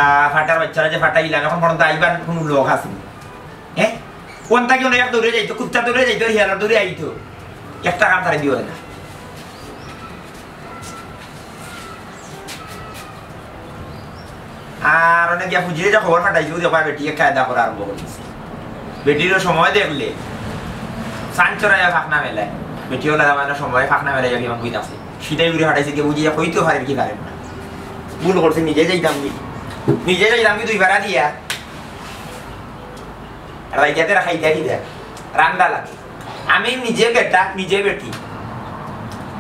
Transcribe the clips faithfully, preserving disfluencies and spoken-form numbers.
আহ, ফাটার বাচ্চারা যে ফাটাইলাম, এখন পর্যন্ত আইবার কোনো লোক আছে নি? হ্যাঁ? কোন থাকি অনো এক দৌড়ে যাইতো, কুত্তা দৌড়ে যাইতো, হিয়ালার দৌড়ে আইতো, একটা কাম তারা দিও না। আর অনেক গিয়া ফুজিরে যে খবর ফাটাইছে, ও দেখবা বেটি এক কায়দা করা আরম্ভ করি দিছে। বেটিরও সময় দেখলে সান চড়াইয়া ফাঁকনা মেলায়, বেটি ওলা মানে সময় ফাঁকনা মেলাইয়া কিমান বই আছে, সেটাই উড়ে ফাটাইছে। গিয়া বুঝিয়া কইতেও পারের কি পারের না, ভুল করছে, নিজে যাইতাম কি, নিজে যাইতাম কি দুই বেড়া দিয়া। আর রাইতাতে রাখাইতে কি দেয়, রান্দা লাগে। আমি নিজে বেটা, নিজে বেটি,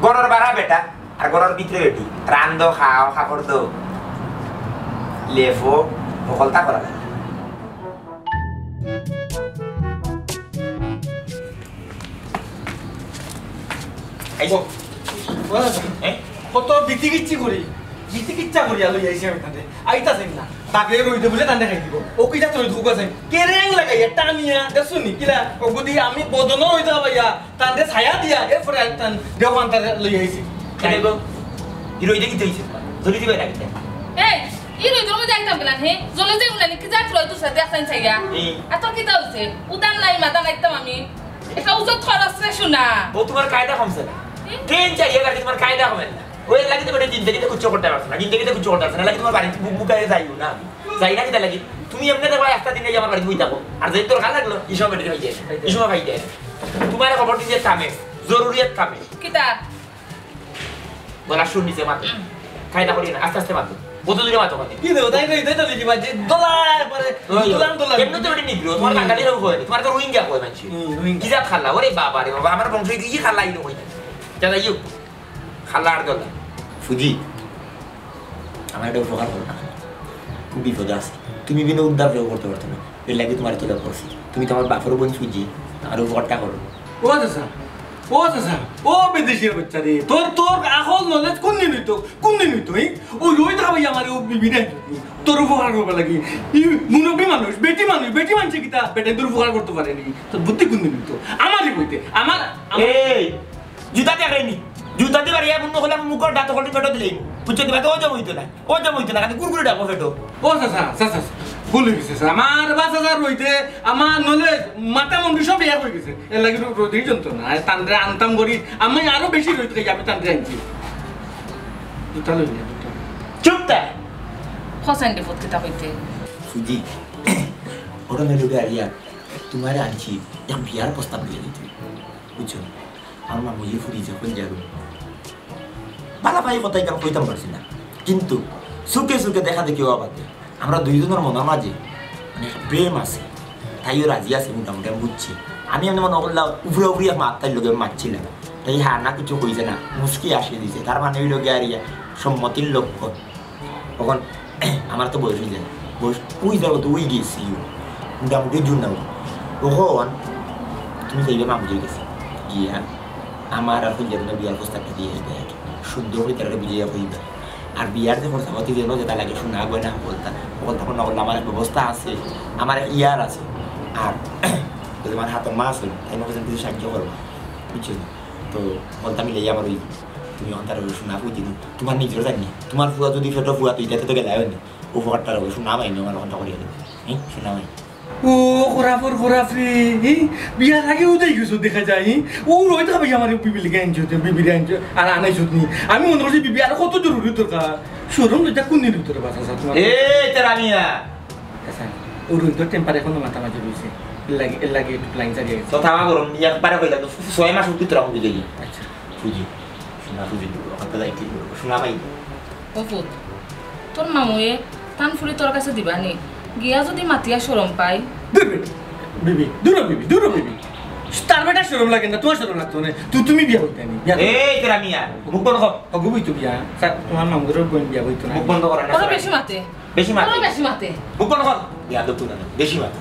ঘরর বাড়া বেটা, আর ঘরর ভিতরে বেটি, রান্দো, খাও, কাপড় দো, লেফো, হকলতা করা লাগে। আইছো? ও, ও, হ্যাঁ? কত বিতিকিচ্ছি করি, বিতিকিচ্ছা করি আলো আইছি আমি তাতে। আইতাছেন না। তাকে রইতে বলে তান্ডে খাই দিব। ও কিতা তোর ধুকা আছে? কেরেং লাগাইয়া টানিয়া, দেখছো নি? কিলা? ও গদি আমি বদনও রইতে হবাইয়া। তানরে ছায়া দিয়া, এরপরে আর তান দেওয়ান তারে লই আইছি। কেনে গো? ই রইদে কিতা অইছে? জ্বলি দিবে না কিতা? এই, ই রইদর মধ্যে আইতাম গেলাম, হে? জ্বলে যাই উলানি, কি জাত রইদ তুর সাথে আছেন ছাইয়া? এই। আর তোর কিতা অইছে? উদান নাই, মাথা নাইতাম আমি। এটা উজত খরচ রে শোনা। ও তোমার কায়দা কমছে না। হুম? তিন চার ইয়ে লাগে তোমার কায়দা কমে না। ওই লাগি তো বেটা জিন্দেগিতে কিচ্ছু করতে পারছে না। জিন্দেগিতে কিচ্ছু করতে পারছে না। লাগি তোমার বাড়িতে বুক বুকায় যাইও না। যাই না কিতা লাগি? তুমি এমনে দেখবা একটা দিনে আমার বাড়িতে বই থাকো। আর যদি দরকার লাগলো, এই সময় বেটা ভাই যায়। এই সময় ভাই যায়। তোমার খবর দিছে কামে, জরুরিয়াত কামে। কিতা? গলা সুর নিচে মাতো। হুম। কায়দা করি না, আস্তে আস্তে মাতো। কত দূরে মাতো কথা? কি দেবো? তাই তো, এটাই তো বেশি বাজে। দোলা একবারে, ওই, দোলান দোলান। এমনি তো বেটা নিগ্রো, তোমার হুম। বাঙালি লোক হয় না, তোমার তো রোহিঙ্গা কয় মানষে। হুম, রোহিঙ্গা। কি জাত খাল্লা? ওরে বাবা রে বাবা, আমার বংশ কি খাল্লা এই লোক হয় না। যা যাই হোক, খাল্লা আর দোলা। ফুজি, আমার একটা উপকার করো না। খুব বিপদে আছি। তুমি বিনা উদ্ধার কেউ করতে পারতো না। এর লাগি তোমার তলব করছি। তুমি তো আমার বাপের বোন ফুজি, আমার উপকারটা করো। ও চাচা, ও চাচা, ও বিদেশির বাচ্চা রে, তোর, তোর আখল knowledge কোন দিন হইতো, কোন দিন হইতো, এই? ওই, ওই দেখা ভাই আমার ও বিবি নাই। তোর উপকার করবার লাগি। ই মুরব্বি মানুষ, বেটি মানুষ, বেটি মানুষে কিতা বেটাইন্তর উপকার করতে পারেনি। তোর বুদ্ধি কোন দিন হইতো? আমারই কইতে, আমার, আমার এই, জুতা দিয়ে নি। জুতা দিয়ে বাড়ি এমন হলে মুখর দাঁত হলে ফেটো দিলেই। বুঝছো? দিবা তো ওজন হইতো না। ওজন হইতো না, খালি কুরকুরে ডাকো ফেটো। ও চাচা, চাচা, চাচা, ভুল হয়ে গেছে, চাচা। আমার বা চাচা রইতে, আমার নলে মাথা মন্ডি সব এক হয়ে গেছে। এর লাগি রো-, রোদেই যন্ত্রণা। আর তানরে আনতাম করি, আমি আরো বেশি রইতে খাই, আমি তানরে আনছি। জুতা লই না, জুতা। চুপ থাক। হোসেন ডিফত কিতা কইতে? ফুজি, ওটা মেয়ে লোকে আরিয়া, তোমারে আনছি, এক বিয়ার প্রস্তাব দিয়ে দিতে। বুঝছো? আমার মামুজি ফুরি যে কইল যারু। বালা ভাই কথা এখানে কইতাম পারছি না। কিন্তু সুখে সুখে দেখা দেখি হওয়া বাদে আমরা দুইজনের মনের মাঝে মানে একটা প্রেম আছে। তাইও রাজি আছে মোটামুটি, আমি বুঝছি। আমি এমনি মনে করলাম উপরে উপরে এক মাত তাই লোকে মারছিলাম। তাই হ্যাঁ না কিছু কইছে না, মুচকি আসে দিছে। তার মানে হইল গিয়া আর ইয়া সম্মতির লক্ষণ। তখন আমার তো বয়স হয়ে যায়, বয়স ওই যাবো তো ওই গেছি, মোটামুটি জুন না। তখন তুমি যাইবে মামুজির গেছে গিয়া আমার আর হইলে বিয়ার প্রস্তাবটা দিয়ে আসবে আর কি। সুন্দর করে তারা বুঝিয়ে কইবে। আর বিয়ার যে খরচা পাতি যেন যেটা লাগে, সোনা গয়না বলতা, বলতা কোনো করলে আমার এক ব্যবস্থা আছে, আমার এক ইয়ার আছে। আর তোমার হাতের মা আছে, তাই মনে কিছু সাহায্য করবো, বুঝছো? তো বলতাম মিলে আমার ওই তুমি অন্তার ওই সোনা বুঝি, তোমার নিজের জানি, তোমার ফুয়া যদি ফেটো ফুয়া তুই যাতে তো গেলাই হয়নি, উপকারটা হবে, সোনা মাইনি আমার অন্তা করিয়া দেবে। হুম, সোনা মাইনি। ও, খরাফর খরাফ রে, হি? বিয়ার আগে উদাই গেছো দেখা যায়, হি? ও রইতে হবে আমার বিবি লিখে আনছো, তো বিবিরে আনছো, আর আনাইছো তুমি। আমি মনে করছি বিবি আর কত জরুরি দরকার। শরম লজ্জা কোন দিন ভিতরে বাঁচা যায় তোমার? এ, তেরা মিয়া। আচ্ছা, ও রইতো টেম্পার এখনো মাথা মাঝে রয়েছে। এর লাগে, এর লাগে একটু প্ল্যান চালিয়ে গেছে। তো থামা গরম, একবারে কইলাম তো, ছয় মাস উঠতে তোরা কবি দেখি। আচ্ছা। বুঝি। সোনা বুঝি, ওখান থেকে যাই কি করবো? সোনা পাই। ও পুত, তোর মামুয়ে তান ফুরি তোর কাছে দিবা নি? গিয়া যদি মাতিয়া শরম পাই। দূর বেটি, বিবি, দূর বিবি, দূর বিবি। তার বেটা শরম লাগে না, তোমার শরম লাগতো না। তুই, তুমি বিয়া করতে নি, বিয়া করতে। এই, তেরা মিয়া, মুখ বন্ধ কর। অগু বই তো বিয়া। স্যার, তোমার মামুর বোন বিয়া করতো না। মুখ বন্ধ কর না, বড় সবাই। বেশি মাতে। বেশি মাতে। বড় বেশি মাতে। মুখ বন্ধ কর। বিয়া তো তুই না, বেশি মাতে।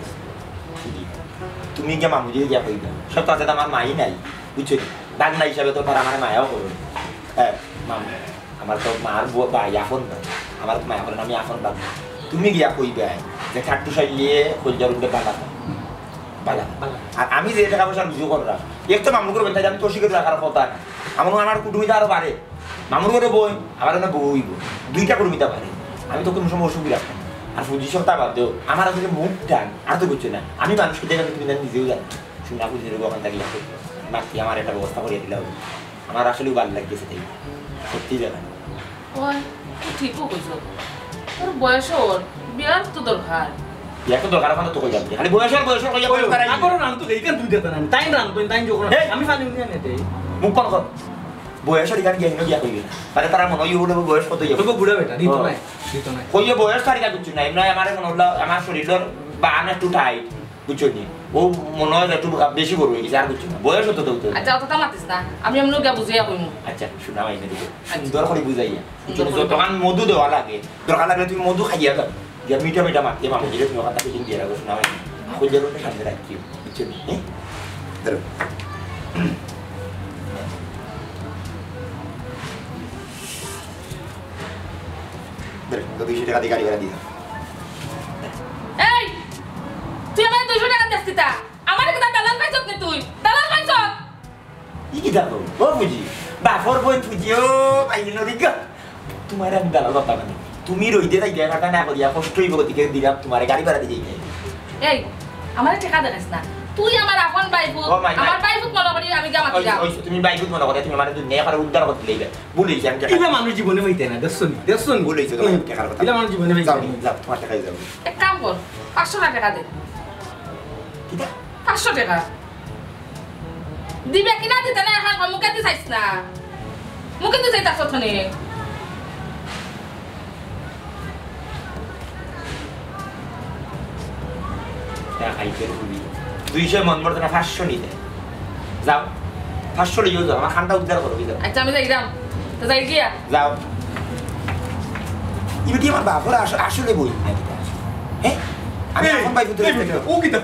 তুমি গিয়া মামুজি গিয়া কইবা। সব তো আছে, তো আমার মাই নাই। বুঝছো? দাগ নাই হিসাবে তো তারা আমার মায়াও করবে। হ্যাঁ, মামু। আমার তো মার বউ, ভাই, আপন ভাই। আমার তো মায়া করেন, আমি আপন বাবা। তুমি গিয়া কইবায় যে খাট্টু সাইলিয়ে কইলজার উপরে বালা। বালা। বালা। আর আমি যে টাকা পয়সা রুজু করলাম, এক তো মামু করবেন, তাই আমি তো শিখে রাখার কথা না। আমার, আমার কুটুমিতা আরো বাড়ে। মামুর ঘরে বই, আমার এনে বউ হইব। দুইটা কুটুমিতা বাড়ে। আমি তো কোনো সময় অসুবিধা রাখতাম না। আর ফুজি সবতা বাদ দেও, আমার আসলে মুড ডান, আর তো বুঝছো না। আমি মানুষকে দেখে তুমি জানি নিজেও জানো। শুনা ফুজির ওখান থাকি মাতি আমার একটা ব্যবস্থা করিয়া দিলাম। আমার আসলেও ভালো লাগতেছে তাই। সত্যি জানা। ওই, তুই ঠিকও কইছ। তোর বয়স ওর, বিয়ার তো দরকার। বিয়ার তো দরকার, ওখানে তো কই যাবি? খালি বয়স আর বয়স আর কইয়া বয়স বাড়াই। আগর রান তো এইখান দুই দেতা না। তাই রান তো, তাই যখন এই! আমি ফানি উনি আনে দেই। মুখ কোন কর? বয়স আর এখানে গিয়া গিয়া কইবি না। মানে তারা মনে হয় ইউরোপে বয়স কত ইয়ে? তবে বুড়া বেটা, দিত ও। নাই, দিত নাই। কইয়ে বয়স তার এখানে বুঝছি না। এমনি আমার মনে হলো আমার শরীরের বাহান একটু টাইট, বুঝছো নি? ও মনে হয় একটু বেশি বড় হয়ে গেছে, আর বুঝছো না। বয়স হতো তো হতো। আচ্ছা, অতটা মাতিস না। আমি এমনি গিয়া বুঝাইয়া কইমু। আচ্ছা, শোনা হয় না দিকে। আচ্ছা। সুন্দর করে বুঝাইয়া। সুন্দর বুঝছো নি? করে। যতক্ষণ মধু দেওয়া লাগে, দরকার লাগলে তুমি মধু খাইয়া যাও। যে মিঠা মিঠা মাতিয়ে মামু দিলে তুমি ওখান থেকে দিয়ে রাখো, শোনা হয় না। খুঁজে করতে সামনে রাখিও, বুঝছো নি? হ্যাঁ? ধরো। ধরো, তো দুইশো টাকা দিয়ে গাড়ি ভাড়া দিয়ে দাও। এই, তুই আমার দুইশো টাকা দিস কিতা? আমার কিতা দালাল পাইছত নি তুই? দালাল পাইছত? ই কিতা কও? ও বুঝি, বাপর বইন ফুজি, ও পাইলি নদী গা। তোমার আমি দালাল বাপ্পা মানে। তুমি রইদে যাই দেখা না করিয়া কষ্ট হইব গতিকে দিলাম তোমার গাড়ি ভাড়া দিয়ে যাই। এই, আমার টেকা দেখাস না। তুই আমার আপন বাইপুত, ও মাই, মাই। আমার বাইপুত মনে করি আমি গামাতি ওই, যাও। ওই, তুমি বাইপুত মনে করে তুমি আমার দুনিয়া করে উদ্ধার করতে লইবে। ভুল হইছে, আমি টেকা ইলা মানুষ জীবনে পাইতে না, দেখছো নি? দেখছো নি? ভুল হইছে, তোমার হুম। টেকার কথা। ইলা মানুষ জীবনে পাইতে যাও, না। যাও, তোমার টেকাই যাও। এক কাম কর, পাঁচশো টাকা দে। কিতা? পাঁচশো টাকা। দিবে কিনা দিতে না, এখন মুখে দি চাইস না। মুখে দি চাইতাছ তখনে। তা খাইতে তুমি। দুইশো মন পড়তো না, পাঁচশো নিতে। যাও। পাঁচশো লইও যাও, আমার খানটা উদ্ধার করো, যাও। আচ্ছা, আমি যাইরাম। তো যাই গিয়া। যাও। ইবে কি আমার বাপর আস-, আসলে বই নাকি? হ্যাঁ? আমি এই, এখন বাইপুত এই ধরে বেটা, ও কিতা?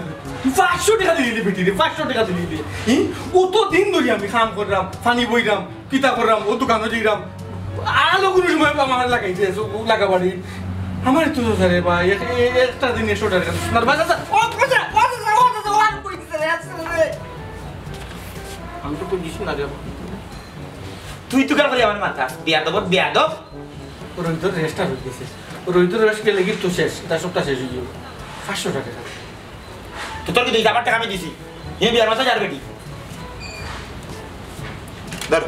পাঁচশো টাকা দিলি বেটি রে, পাঁচশো টাকা দিলি। হুম? অত দিন ধরি আমি কাম করলাম, পানি বইলাম, কিতা করলাম, ও দোকানো যাইলাম। আলো কোনো সময় আমার লাগাইছে, ও লাগাবাড়ি। আমার তো চাচা রে ভাই, এক-, এ-, একটা দিন একশো টাকা। না, বাস, আচ্ছা, ও, আচ্ছা, ও, আচ্ছা, ও, আচ্ছা, ও, আর কই দিছে রে, আচ্ছা রে। আমি তো কই দিছি না রে। তুই তো কার করে আমার মাথা, বেয়াদব, বেয়াদব। রইদর রেস্ট আর হয়ে গেছে। রইদর রেস্ট গেলে কি তো শেষ, এটা সবটা শেষ হয়ে যাবে। পাঁচশো টাকা। তো তোর কি দুই আমার টাকা আমি দিছি। এই বিয়ার মাথা যার বেটি। ধর।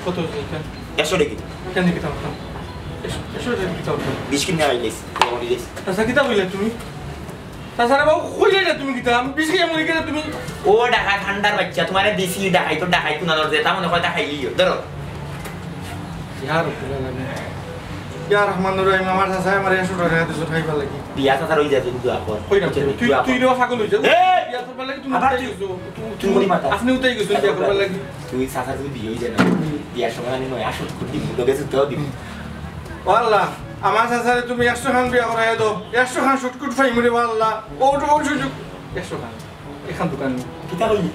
কত হয়েছে এটা? একশো টাকা। কেন কিতা করতাম? একশো, একশো টাকা কিতা করতাম? বিশ কিনে আইলিস, এমন দিস। আচ্ছা, কিতা বললে তুমি? তাছাড়া বাবু, কইলে না তুমি কিতা? আমি বিশ কিনে মনে গেলে তুমি ও ঢাকা ঠান্ডার বাচ্চা, তোমারে দিছি ঢাকাই তো ঢাকাই কুনানোর যে, তা মনে হয় ঢাকাই লিও। ধরো। ইয়া রব্বুল আলামিন। ইয়া রহমানুর রহিম, আমার চাচায় আমার একশো টাকা দিছো খাইবার লাগি। বিয়া চাচার ওই যা, তুই দোয়া কর। কই না, তুই, তুই, দোয়া তুই কর। রে পাগল হইছে। এই! বিয়া করবার লাগি তুমি আবার উঠাই তুই, গেছো। তুই, তুই তুই, করি মাথা। আপনি উঠাই গেছো বিয়া করবার লাগি। তুই চাচার যদি বিয়ে হয়ে যায় না, বিয়ার সময় আমি নয়, আসো, করতে মুখ গেছে তো দিবি। ও আল্লাহ, আমার চাচারে তুমি একশো খান বিয়া করাই দাও। একশো খান শুটকুট ফাইমুরে, ও আল্লাহ। ও, ও, ও, সুযোগ। একশো খান। এখান দোকান নেই। কিতা কইলি?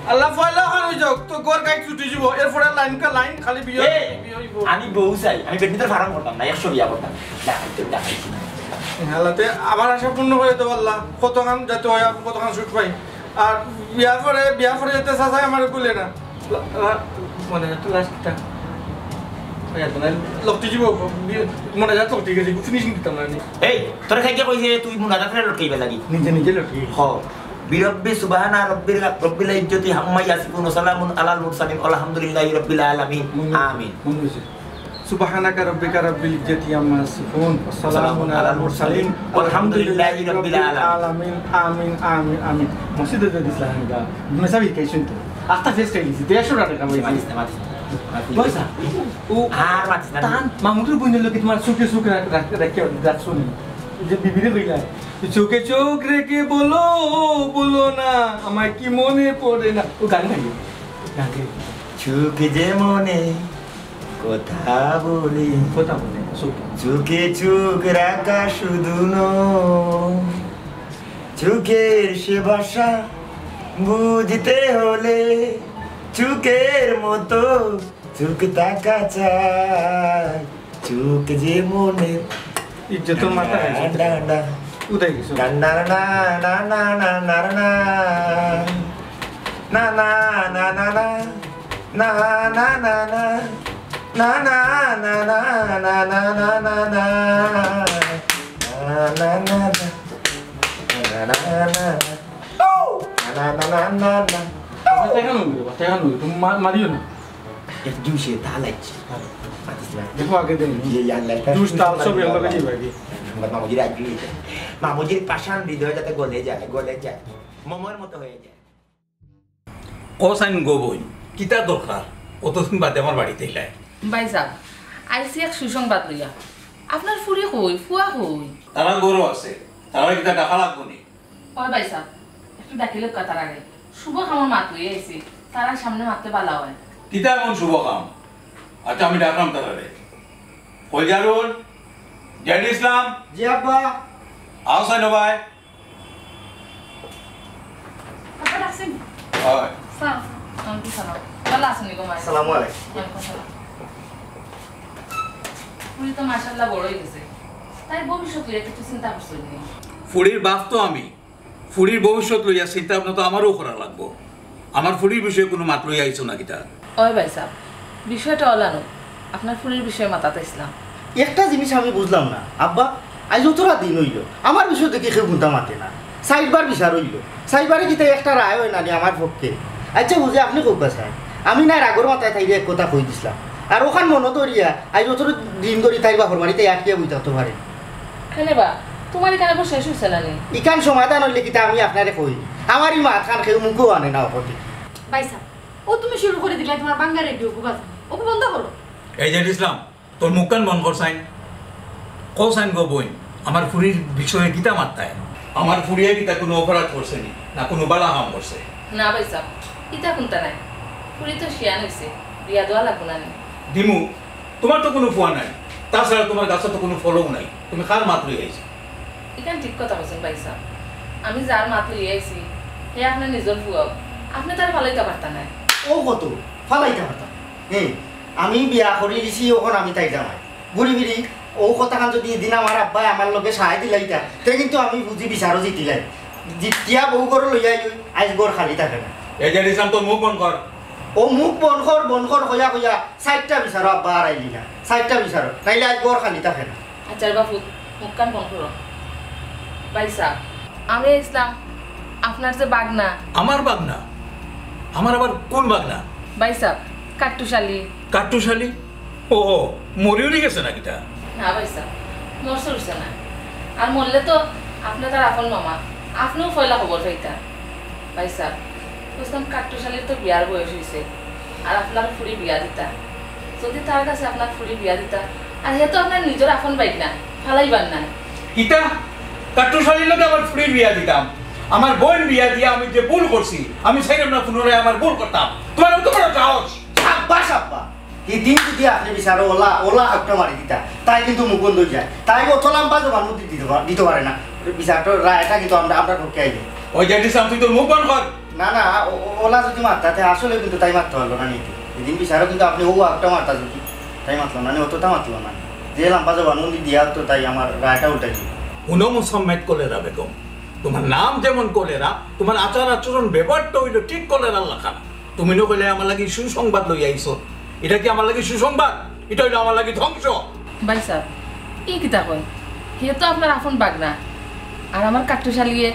আল্লাহ, পয়লা খান হয়ে যাও, তো ঘর গাইড ছুটি যাব, এরপরে লাইন কা লাইন খালি বিয়ে, এই, বিয়ে হইব। আমি বউ চাই, আমি বেটিদের ফার্ম করতাম না, একশো বিয়া করতাম। দেখাইতে, দেখাইতে। হালাতে আবার আশা পূর্ণ করে দেবো আল্লাহ, কতখান যাতে হয়, আমি কতখান শুট পাই। আর বিয়ার পরে, বিয়ার পরে যাতে চাচায় আমার ভুলে না। লা-, লা-, মানে, একটু লাস্টটা। ওই আর মানে, লকটি জীব, বি-, মনে যায় লকটি গেছে, ফিনিশিং দিতাম না আমি। এই, তোর খাইকে কইছে তুই মুনাজাত রে লটকাইবে লাগি। নিজে নিজে লটকি। হ। বিরব্বি সুবহানা রব্বিল, রব্বিল ইজ্জতি আম্মা ইয়াসিফুন ওয়া সালামুন আলাল মুরসালিন ওয়াল হামদুলিল্লাহি রাব্বিল আলামিন। হুম। আমিন। মনে হয়েছে। সুবহানাকা রব্বিকা রব্বিল ইজ্জতি আম্মা ইয়াসিফুন ওয়া সালামুন আলাল মুরসালিন ওয়াল হামদুলিল্লাহি রাব্বিল আলামিন। আমিন, আমিন, আমিন, আমিন। মসজিদে তো দিছিলাম আমি গা। মেসাবি কে শুনতো? আস্তা ফেস খাই গেছি। দেড়শো টাকা খাই গেছি। মাতিস না, মাতিস না। বলছা? ও আর মাতিস না। তান মামুদের বইনের লোকে তোমার চোখে চোখ রাখ-, রাখ-, রাখ-, রাখছো নি? যে বিবিরে কইলা, "চোখে চোখ রেখে বলো, বলো না, আমায় কি মনে পড়ে না।" ও গান গাইও। গান গাইও। চোখে যে মনে কথা বলি। কথা বলি, চোখে। চোখে চোখ রাখা শুধু নয়, চোখের সে ভাষা বুঝতে হলে চোখের মতো চোখ থাকা চাই। চোখ যে মনে ইজ্জতর মাথা খাইছে। ডা, ডা, ডা। উদয় গেছে। ডা, ডা, ডা, ডা, ডা, ডা, ডা, ডা, ডা। না, না, না, না, না। না, না, না, না, না। না, না, না, না, না, না, না, না, না। না, না, না, না। না, না, না, না, না। না, না, না, না, না। টেকা লইবি রে বা, টেকা লইবি, তুমি মা-, মারিও না। এক জুসে তা লাগছে। মাতিস না। দেখো আগে দেন। ইয়ে, ইয়া আল্লাহ, এটা জুস তাল সব এর লগে দিবা কি? মামুজির আগে দিবা। মামুজির পাষাণ হৃদয় যাতে গলে যায়, গলে যায়। মোমোর মতো হয়ে যায়। কও চাইন গো বইন, কিতা দরকার? অতদিন বাদে আমার বাড়িত আইলায়। ভাইসাব, আইছি এক সুসংবাদ লইয়া। আপনার ফুড়ি কই, ফুয়া কই? তারা ঘরো আছে, তারা কিতা ডাকা লাগবো নি? ওই ভাইসাব, একটু ডাকিলে কথা লাগে। শুভ কামর মাত লইয়া আইছি, তারার সামনে মাতলে ভালা অয়। কিতা এমন শুভ কাম? আচ্ছা, আমি ডাকলাম তারারে। ফৌজারুল, জেড ইসলাম। জি আব্বা। আও চাইন ভাই। আব্বা ডাকছেন? অয়। স্যার, ওয়ালাইকুম সালাম। ভালা আছইন গো মাই? সালামু আলাইকুম। ওয়ালাইকুম সালাম। ফুড়ি তো মাশাআল্লাহ বড় অই গেছে। তাইর ভবিষ্যৎ লইয়া কিছু চিন্তা করছইন নি? ফুড়ির বাপ তো আমি। ফুড়ির ভবিষ্যৎ লইয়া চিন্তা ভাবনা তো আমারও করা লাগবো। আমার ফুড়ির বিষয়ে কুনু মাত লইয়া আইছো না কিতা? ওই ভাইসাব, বিষয়টা অলানো, আপনার ফুড়ির বিষয়ে মাতাত আইছলাম। একটা জিনিস আমি বুঝলাম না, আব্বা, আইজ অতরা দিন অইলো, আমার বিষয় দেখি কেউ কুন্তা মাতে না। চাইরবার বিচার অইলো, চাইরবারে কিতা একটা রায় অয় না নি আমার পক্ষে? আচ্ছা, বুঝে আপনে কউক্কা চাইন, আমি না রাগর মাথায় তাইরে এক কথা কই দিছলাম, আর অখান মনো ধরিয়া আইজ অতরা দিন ধরি তাইর বাপর বাড়িত আটকিয়া বই থাকতো পারে। কেনে বা, তুমার ইখান শেষ অইছে না নি? ইখান সমাধান অইলে কিতা আমি আপনারে কই, আমার ই মাত খান কেউ মুখো আনে না অখন। ভাইসাব, অউ তুমি শুরু করি দিলায় তুমার ভাঙ্গা রেডিও গু বাজানি। অগু বন্ধ করো। এই জেড ইসলাম, তোর মুখখান বন্ধ কর চাইন। কও চাইন গো বইন, আমার ফুড়ির বিষয়ে কিতা মাততায়? আমার ফুড়িয়ে কিতা কুনু অপরাধ করছে নি? না কুনু ভালা কাম করছে? না ভাইসাব, ইতা কুন্তা নায়। ফুড়ি তো শিয়ান অইছে, বিয়া দেওয়া লাগবো না নি? দিমু, তুমার তো কুনু ফুয়া নাই, তাছাড়া তুমার গাছো তো কুনু ফলও নাই, তুমি কার মাত লইয়া আইছো? ইখান ঠিক কথা কইছইন ভাইসাব, আমি যার মাত লইয়া আইছি, হে আপনার নিজর ফুয়াও, আপনে তারে ফালাইতা পারতা নায়। অউ কতো ফালাইতা পারতাম? হে, আমি বিয়া করি দিছি, অখন আমি তাইর জামাই। ঘুরি ফিরি অউ কথাখান যুদি ইদিন আমার আব্বায় আমার লগে সায় দিলাইতা, তে কিন্তু আমি বুঝি বিচারো জিতিলাই। জিতিয়া বউ ঘরো লইয়া আইও, আইজ ঘর খালি থাকে না। এই জেড ইসলাম, তোর মুখ বন্ধ কর। অউ মুখ বন্ধ কর, বন্ধ কর কইয়া কইয়া চাইরটা বিচারো আব্বা আর আইলি না। চাইরটা বিচারো, নাইলে আইজ ঘর খালি থাকে না। আচ্ছা রে বাপু, মুখখান বন্ধ করো। ভাইসাব, আমি আইছলাম আপনার যে বাগনা। আমার বাগনা? আমার আবার কুন বাগনা? ভাইসাব, কাট্টুশালী। কাট্টুশালী? ও, ও, মরি উরি গেছে না কিতা? না ভাইসাব, মরছে উরছে না। আর মরলে তো আপনে তার আপন মামা, আপনেও পয়লা খবর পাইতা। ভাইসাব, কইছলাম কাট্টুশালীর তো বিয়ার বয়স অইছে, আর আপনার ফুড়ি বিয়া দিতা। যুদি তার কাছে আপনার ফুড়ি বিয়া দিতা, আর হে তো আপনার নিজর আপন ভাইগ্না, ফালাইবার নায়। কিতা? কাট্টুশালীর লগে আমার ফুড়ির বিয়া দিতাম? আমার বইন বিয়া দিয়া আমি যে ভুল করছি, আমি চাইরাম না পুনরায় আমার ভুল করতাম। তুমার অত বড় সাহস! সাব্বাস আব্বা! ইদিন যুদি আপনে বিচারো অলা, অলা একটা মারি দিতা, তাই কিন্তু মুখ বন্ধ অই যায়। তাই অত লাম্বা জবান দিতে পা-, দিতো পারে না। বিচারটা, রায়টা কিন্তু আমরা, আমরার পক্ষে আইলো। ওই জেড ইসলাম, তুই তোর মুখ বন্ধ কর। না, না, অ-, অ-, অলা যুদি মাততা, তে আসলে কিন্তু তাই মাততো পারলো না নি। ইদিন বিচারো কিন্তু আপনে অউ একটা মাততা যুদি, তাই মাতলো না নি, অতটা মাতলো না। যে লাম্বা জবান দিয়া তো তাই আমার রায়টা উল্টাই দিল। হুনো মুসাম্মেদ কলেরা বেগম, তুমার নাম যেমন কলেরা, তুমার আচার আচরণ ব্যবহারটা অইলো ঠিক কলেরার লাখান। তুমি নু কইলে আমার লাগি সুসংবাদ লইয়া আইছো। ইটা কি আমার লাগি সুসংবাদ? ইটা অইলো আমার লাগি ধ্বংস। ভাইসাব, ই কিতা কয়? হে তো আপনার আপন বাগনা। আর আমার কাট্টুশালীয়ে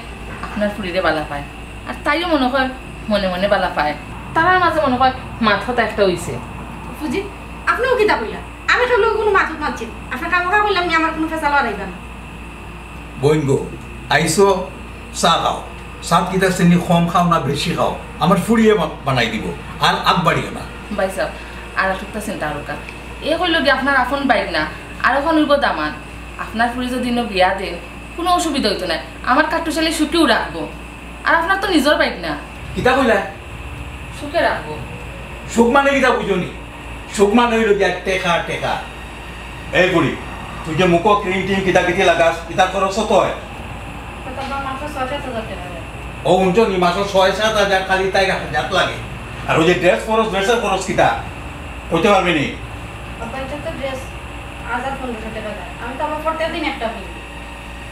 আপনার ফুড়িরে বালা পায়। আর তাইও মনো কয় মনে মনে বালা পায়। তারার মাঝে মনো কয় মাত-কথা একটা অইছে। ফুফুজি, আপনেও কিতা কইলা? আমি কেউর লগে কুনু মাত-উত মাতছি না। আপনার কামো কাম কইলাম নি, আমার কুনু ফেসাল লড়াইবা না। বইন গো, আইছো, চা খাও। চাত কিতা চিনি কম খাও না বেশি খাও, আমার ফুড়িয়ে বা-, বানাই দিবো। আর আগবাড়িও না। ভাইসাব, আর একটা চিন্তা করউক্কা। এ কইলো কি আপনার আপন ভাইগ্না, আর অখন অইবো দামান্দ। আপনার ফুড়ি যুদি ইনো বিয়া দেইন, কুনু অসুবিধা অইতো নায়। আমার কাট্টুশালী সুখেউ রাখবো। আর আপনার তো নিজর ভাইগ্না। কিতা কইলা? সুখে রাখবো। সুখ মানে কিতা বুঝো নি? সুখ মানে অইলো গিয়া টেকা, টেকা। এই বুড়ি, তুই যে মুখো ক্রিম টিম কিতা কিতি লাগাস, ইতার খরচ কত অয়? কত বা মাসো ছয় সাত হাজার টেকা যায়। ও, হুনছো নি, মাসো ছয় সাত হাজার খালি তাইর হাজাত লাগে। আর ওই যে ড্রেস খরচ, ড্রেসের খরচ কিতা? কইতে পারবে নি? আব্বা, ইটা তো ড্রেস হাজার পনেরোশো টেকা যায়। আমি তো আবার প্রত্যেক দিন একটা পিন্ধি।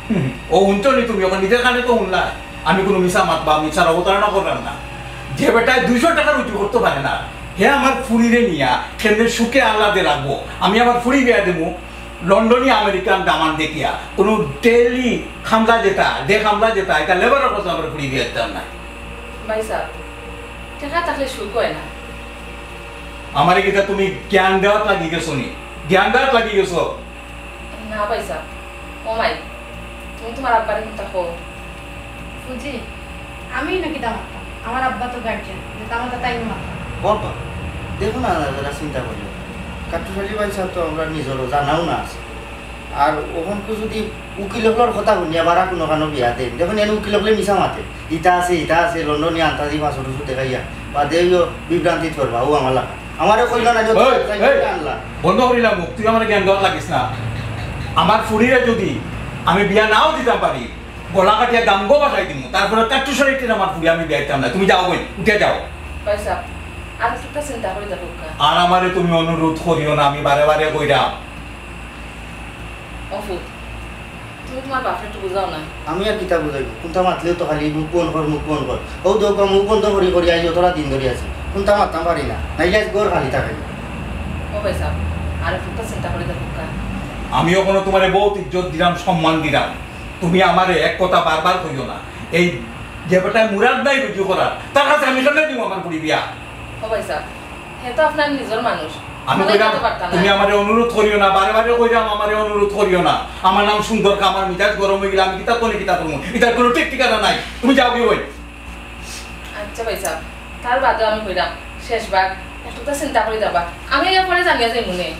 হুম, ও হুনছো নি তুমি, অখন নিজর কানে তো হুনলা। আমি কুনু মিছা মাত বা মিছা অবতারণা করলাম না। যে বেটায় দুইশো টেকা রুজি করতো পারে না, হে আমার ফুড়িরে নিয়া কেমনে সুখে আহ্লাদে রাখবো? আমি আমার ফুড়ি বিয়া দিমু, লন্ডনি আমেরিকান দামান দেখিয়া কোনো ডেলি খামলা যেটা, ডে খামলা যেটা, এটা লেবারর কাছে আমরা ঘুরি দিয়ে দিতাম না। ভাই সাহেব, টেকা থাকলে সুখ হয় না। আমারে কিতা তুমি জ্ঞান দেওয়াত লাগি গেছো নি? জ্ঞান দেওয়াত লাগি গেছো? না ভাই সাহেব, ও মাই, তুমি তোমার আব্বারে কিতা কও? বুঝি, আমি না কিতা মাততাম, আমার আব্বা তো গার্জিয়ান, যে তা মাতা তাই মাতা। বাবা, দেখো না, যারা চিন্তা করি, কাট্টুশালী ভাই সাহেব তো আমরা নিজেরও জানাও না আছে। আর ওখানকে যদি উকিল হকলর কথা শুনিয়া বারা কোনো কানো বিয়া দেন, দেখুন এনে উকিল হকলে মিছা মাতে, ইটা আছে, ইটা আছে, লন্ডনি আন্তাজি পাঁচশো টুসু দেখাইয়া, বাদে ওই বিভ্রান্তি করবা, ও আমার লাগা। আমারে কইল না যে ওই, তাই ওই, আনলা। বন্ধ করিলাম মুখ, তুই আমার জ্ঞান দেওয়াত লাগিস না। আমার ফুরিরে যদি আমি বিয়া নাও দিতাম পারি, গলা কাটিয়া গামগো বাসাই দিমু, তারপরে কাট্টুশালীটির আমার ফুরি আমি বিয়া দিতাম না। তুমি যাও গই, উঠে যাও। ভাই সাহেব, আর একটা চিন্তা করে দেখো কা। আর আমারে তুমি অনুরোধ করিও না, আমি বারে বারে কইরাম। ও ফুত, তুমি তোমার বাপরে একটু বুঝাও না। আমি আর কিতা বুঝাইব? কোনটা মাতলেও তো খালি মুখ বন্ধ কর, মুখ বন্ধ কর। ও দোকা মুখ বন্ধ করি করি আই অতটা দিন ধরে আছি, কোনটা মাততাম পারি না, নাইলে আজ ঘর খালি থাকে। ও ভাই সাহেব, আর একটা চিন্তা করে দেখো কা। আমি ওখানে তোমারে বহুত ইজ্জত দিলাম, সম্মান দিলাম, তুমি আমারে এক কথা বারবার কইও না। এই যে বেটায় মুরাদ নাই রুজু করার, তার কাছে আমি কেমনে দিব আমার ফুরি বিয়া? ও ভাই সাহেব, হে তো আপনার নিজের মানুষ। আমি মানে কইরাম, কথা বার্তা না। তুমি আমারে অনুরোধ করিও না, বারে বারে কইরাম আমারে অনুরোধ করিও না। আমার নাম সুন্দর কা, আমার মিজাজ গরম হয়ে গেলে আমি কিতা করে কিতা করবো? এটার কোনো ঠিক ঠিকানা নাই। তুমি যাও কি ওই? আচ্ছা ভাই সাহেব, তার বাদে আমি কইরাম, শেষবার একটু তো চিন্তা করে যাবা। আমি এর পরে জানিয়ে যাই মনে।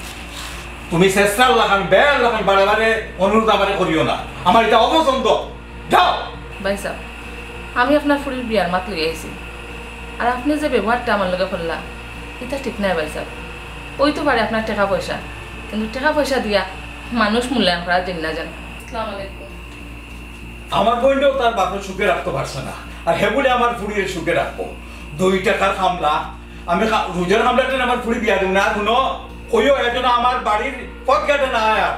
তুমি চেষ্টার লাখান, বের লাখান বারে বারে অনুরোধ আমারে করিও না। আমার এটা অপছন্দ। যাও। ভাই সাহেব, আমি আপনার ফুরির বিয়ার মাত লই আইছি, আর আপনি যে ব্যবহারটা আমার লগে করলা, এটা ঠিক নাই ভাই সাহেব। ওই তো পারে আপনার টেকা পয়সা, কিন্তু টেকা পয়সা দিয়া মানুষ মূল্যায়ন করা যায় না জান। আসসালামু আলাইকুম। আমার বইনটাও তার বাপরে সুখে রাখতে পারছে না, আর হে বলে আমার ফুরিয়ে সুখে রাখবো। দুই টাকার খামলা, আমি খা- রুজের খামলাতে আমার ফুরি বিয়া দিব না। আর শুনো, কইও এর জন্য আমার বাড়ির পথ ঘাটে না আয় আর।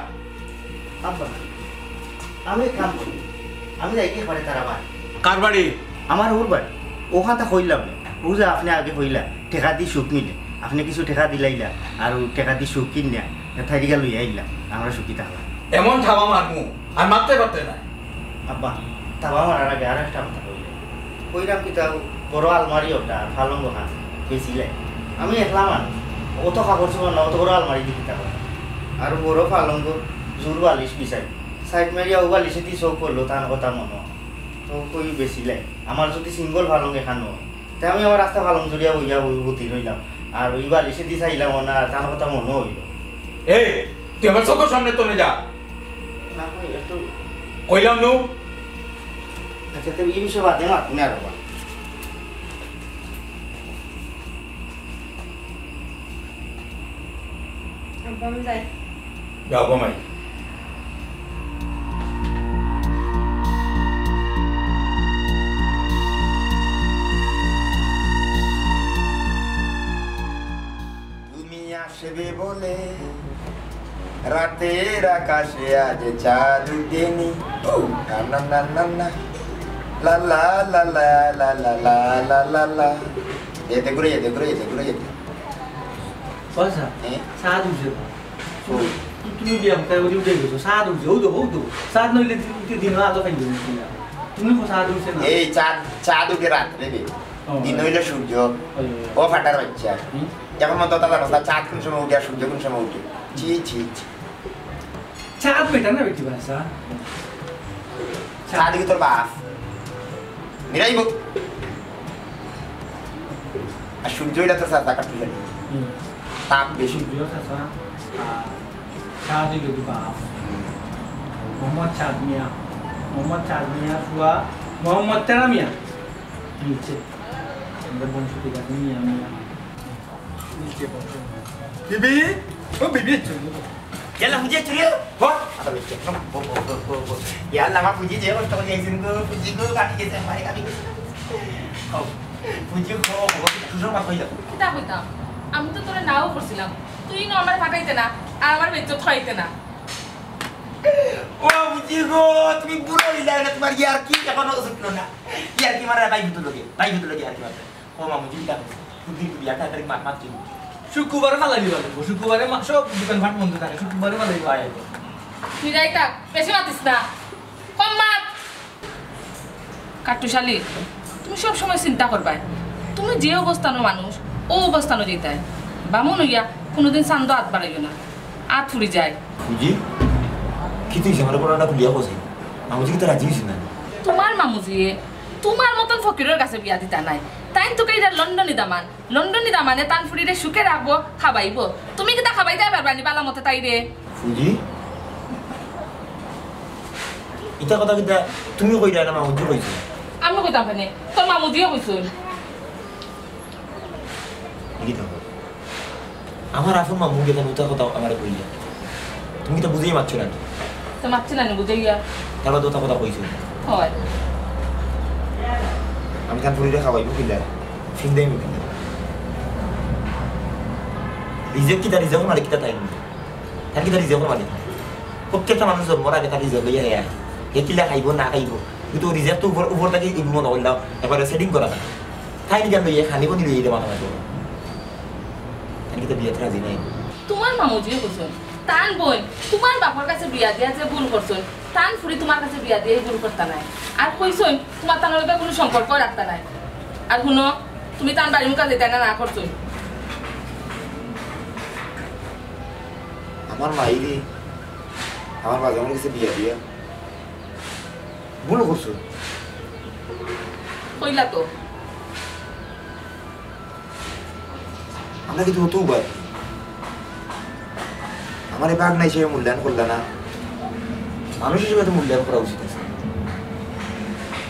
আব্বা, আমি এক কাম করি, আমি যাই কি করে তারা বাড়ি। কার বাড়ি? আমার ওর বাড়ি, ওখান তা কইলাম না। ও যে আপনি আগে কইলা, টেকা দি সুখ মিলে, আপনি কিছু টেকা দিলাইলা, আর ও টেকা দি সুখ কিনিয়া, থাইরিগা লইয়া আইলাম, আমরা সুখী থাকলাম। এমন থাবা মারমু, আর মারতে পারতে না। আব্বা, থাবা মারার আগে আর একটা কথা কইলে, কইলাম কি তা বড় আলমারি ওটা, আর ফালং ওখান, বেশি লাই। আমি একলা মানুষ, অত কাপড় চোপড় না, অত বড় আলমারি দেখি তা। আর বড় ফালং, জোর বালিশ বিছাই, সাইড মারিয়া ও বালিশে দি চোখ পড়লো, তার কথা মনে হয়। তো কই বেশি লাই, আমার যদি সিঙ্গল ফালং এখানো, তে আমি আমার রাস্তা ফালং জুড়িয়া বইয়া বই হুতি রইলাম। আর ওই বালিশে দি চাইলাম না, তার কথা মনে হইল। এই, তুই আমার চোখের সামনে তনে যা। না, কই একটু কইলাম নু। আচ্ছা, তো এই বিষয়ে বাদে মাত না আর বাবা। আব্বা, আমি যাই। যাও ঘুমাই। তুমি আসবে বলে রাতের আকাশে আজ চাঁদ উঠেনি। ও, না, না, না, না, না। লা, লা, লা, লা। এ দে ঘুরে, এ দে ঘুরে, এ দে ঘুরে, এ দে। বলছা? হ্যাঁ? সাত উঠছে। ও। তুমি বিয়া করে উঠে গেছো, সাত উঠছে, হৌতো, হৌতো। সাত নইলে তুই দিন আলো খাই দিবি না। তুমি কো সাত উঠছে না? এই চাঁদ, চাঁদ উঠে রাত্রে বে। ও। দিন হইলে সূর্য। ওই, ওই। ও ফাটার বাচ্চা। হুম? এখন মতো তাদের কথা, চাঁদ কোন সময় উঠে আর সূর্য কোন সময় উঠে। ছি, ছি, ছি। চাঁদ বেটা না বেটি ভাষা? চাঁদ কি তোর বাপ? মিরাইব। আর সূর্য হইলে তো চাঁদ কাটতে জানি। হুম। তাপ বেশি। সূর্য চাচা, আর চাঁদ হইল কি বাপ? মোহাম্মদ চাঁদ মিয়া, মোহাম্মদ চাঁদ মিয়া ফুয়া, মোহাম্মদ তেরা মিয়া। নিচে। আমাদের বংশ ঠিক আছে, মিয়া, মিয়া। নিচে বংশ। বিবি, ও বিবি, চলো। ইয়াল্লা, বুঝে চুরি হলো। বল। আচ্ছা, বুঝছে। বল, বল, বল, বল, বল। ইয়াল্লা, আমার বুঝি যে কষ্ট করে আইছেন গো, বুঝি গো, কাটি গেছে, আমারে কাটি গেছে। ও, বুঝি গো, বল, সুসংবাদ হইল। কিতা কইতাম? আমি তো তোরে নাও করছিলাম, তুই না আমার ফাটাইতে না, আর আমার বেজ্জত খাইতে না। ও, বুঝি গো, তুমি বুড়ো হইলে না, তোমার ইয়ার কি এখনো ছুটলো না? ইয়ার কি মারা ভাই ভূত লোকে, ভাই ভূত লোকে আর কি মারা। ও মামু, চিন্তা করো। দুদিন তুমি একটা তারিখ মাত মাত কিনবো। শুক্রবারে ফালাই দিবা লাগবো। শুক্রবারে মা-, সব দোকানপাট বন্ধ থাকে। শুক্রবারে ফালাই দিবা। তুই যাই থাক, বেশি মাতিস না, কম মাত। কাট্টুশালী, তুমি সব সময় চিন্তা করবায়, তুমি যে অবস্থানর মানুষ, অউ অবস্থানো যাইতায়। বামুন অইয়া কুনুদিন চান্দো আত বাড়াইও না, আত ফুড়ি যায়। বুঝি, কিতা অইছে? আমারে ঘটনাটা খুলিয়া কও চাই। মামুজি কিতা রাজি অইছইন না? তুমার মামুজিয়ে তুমার মতন ফকিরর গেছে বিয়া দিতা নায়। তাইন তো কইরা লন্ডনি দামান, লন্ডনি দামানে তান ফুড়িরে সুখে রাখবো, খাবাইবো। তুমি কিতা খাবাইতায় পারবায়নি বালা মতে তাইরে? ফুজি, ইতা কথা কিতা তুমি কইরায় না মামুজি কইছইন? আমি কইতাম কেনে, তোর মামুজিয়ে কইছইন। ইতা কও। আমার আপন মামু কিতা অতা কথা আমারে কইলা। তুমি কিতা বুঝাইয়া মাতছো না নি? তো মাতছি না নি বুঝাইয়া। তার বাদে অতা কথা কইছো। অয়। আমি তান ফুড়িরে খাবাইমু কিলা? ফিন্দাইমু কিলা? রিজেক কিতা, রিজেকর মালিক কিতা তাইন নি? তাইন কিতা রিজেকর মালিক? প্রত্যেকটা মানুষ জন্মর আগে তার রিজেক লইয়া আয়। হে কিলা খাইবো না খাইবো। কিন্তু রিজেক তো উপর, উপর থাকি ইগু মনো করলাম। একবারে setting করা না। তাইন কিতা লইয়া খানি বনি লইয়া মাথা মারবো। তাইন কিতা বিয়াত রাজি নায়? তুমার মামুজিয়ে কইছইন, তান বইন তুমার বাপর গেছে বিয়া দিয়া যে ভুল করছইন, তান ফুড়ি তুমার গেছে বিয়া দিয়া ভুল করতা নায়। আর কইছইন, তুমার তান লগে কুনু সম্পর্ক রাখতা নায়। আর হুনো, তুমি তান বাড়ির মুখা যাইতায় না, না করছইন। আমার মাইরে, আমার বাজানর গেছে বিয়া দিয়া ভুল করছইন। কইলা তো। আমরা কিন্তু অত উবাই। আমারে ভাগনা হিসাবে মূল্যায়ন করলা না। মানুষ হিসাবে তো মূল্যায়ন করা উচিত আছে।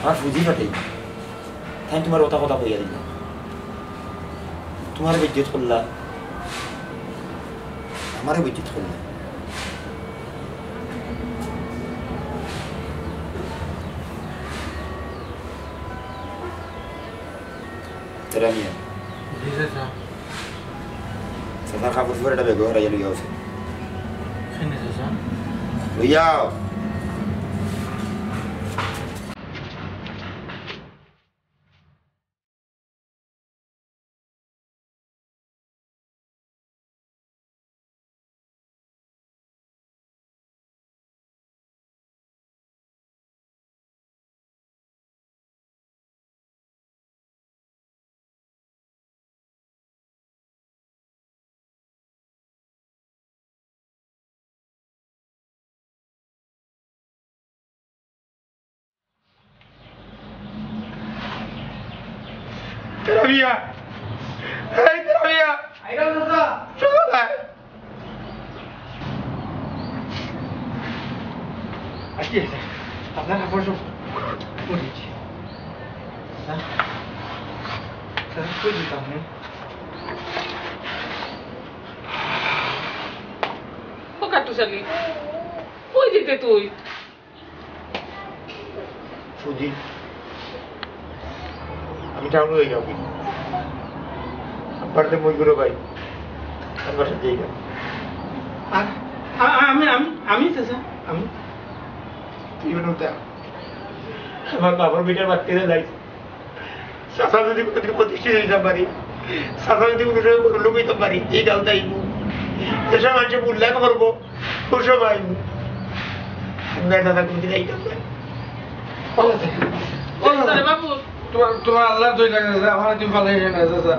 আমার ফুজি ফাটাই। তাইন তুমারে অতা কথা কইয়া দিলা। তুমারে বেইজ্জত করলা। আমারে বেইজ্জত করলা। তেরা মিয়া। জি, চাচা। চাচার কাপড় চোপড় একটা ব্যাগে ভরাইয়া লইয়া আও। কেনে, চাচা? লইয়া আও। তেরা মিয়া। এই তেরা মিয়া। আইরাম চাচা। চল আয়। আচ্ছা, আচ্ছা। আপনার কাপড় সব পরেছি। স্যার, স্যার, কই দিতাম, হ্যাঁ? ও কাট্টুশালী, কই দিতে তুই? সুজি, আমি টাউনে যাই যাবি। আব্বার তো মজুরো ভাই, আমি বাসা যাই না। আর আ-, আ-, আমি, আমি, আমি চাচা, আমি। তুই অনুতা, আমার বাবার বেটার বাদ করে যাই। চাচা যদি কোনোদিন প্রতিষ্ঠিত হইতাম পারি, চাচা যদি কোনো সময় বড় লোক হইতাম পারি, এই গাঁও তাইব। দেশের মানুষের মূল্যায়ন করবো, খুশি হইব। আমি আর দাদা কোনোদিন আইতাম না। ও চাচা, ও চাচা। আরে বাবু। তোমার, তোমার আল্লাহর দোহাই লাগে চাচা, আমার তুমি ফালাই না চাচা।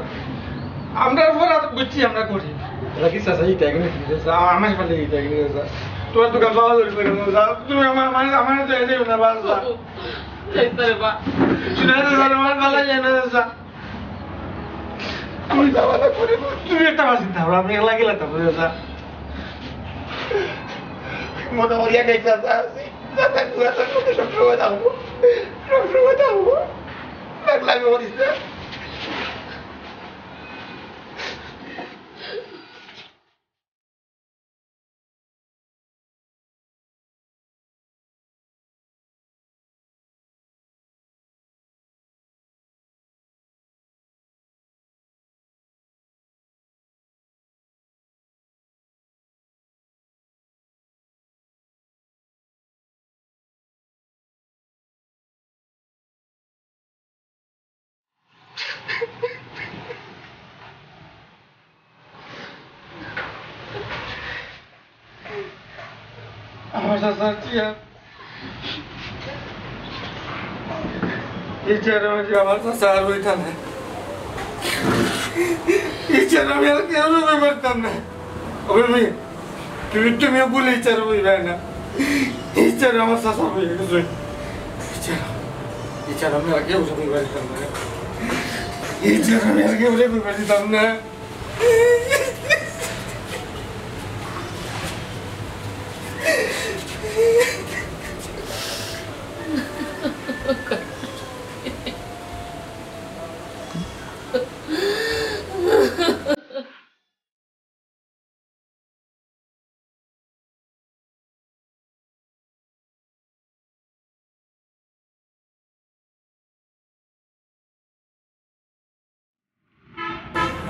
আমরা ফোন বুঝছি, আমরা করি। ওরা কি চাচা, এই টাইম চাচা, আমার ফালাই এই টাইম চাচা। তোমার দোকান পাওয়া যাবে না চাচা। তুমি আমার, আমার, আমার তো এটাই না বাস চাচা। বাবু, এই তো রে বা। শুনে চাচা, আমার ফালাই যায় না চাচা। তুমি যাওয়া না করে, তুমি একটা বাসি থাকো, আমি একলা গেলে থাকবো চাচা। মনে করিয়া গেছে চাচা, চাচা, তুই আসার মধ্যে সবসময় থাকবো, সবসময় থাকবো। পাগলামি করিস না। আমার চাচা টিয়া। এই চেয়ারো আমার চাচা আর বইতা না। এই চেয়ারো আমি আর কেউ বই পারতাম না। ওই মেয়ে, তুমি, তুমি ভুলে এই চেয়ারো বইবে না। এই চেয়ারো আমার চাচা বই গেছে। এই চেয়ারো, এই চেয়ারো আমি আর কেউ বই পারতাম না। এই চেয়ারো আমি আর কেউ বই পারতাম না।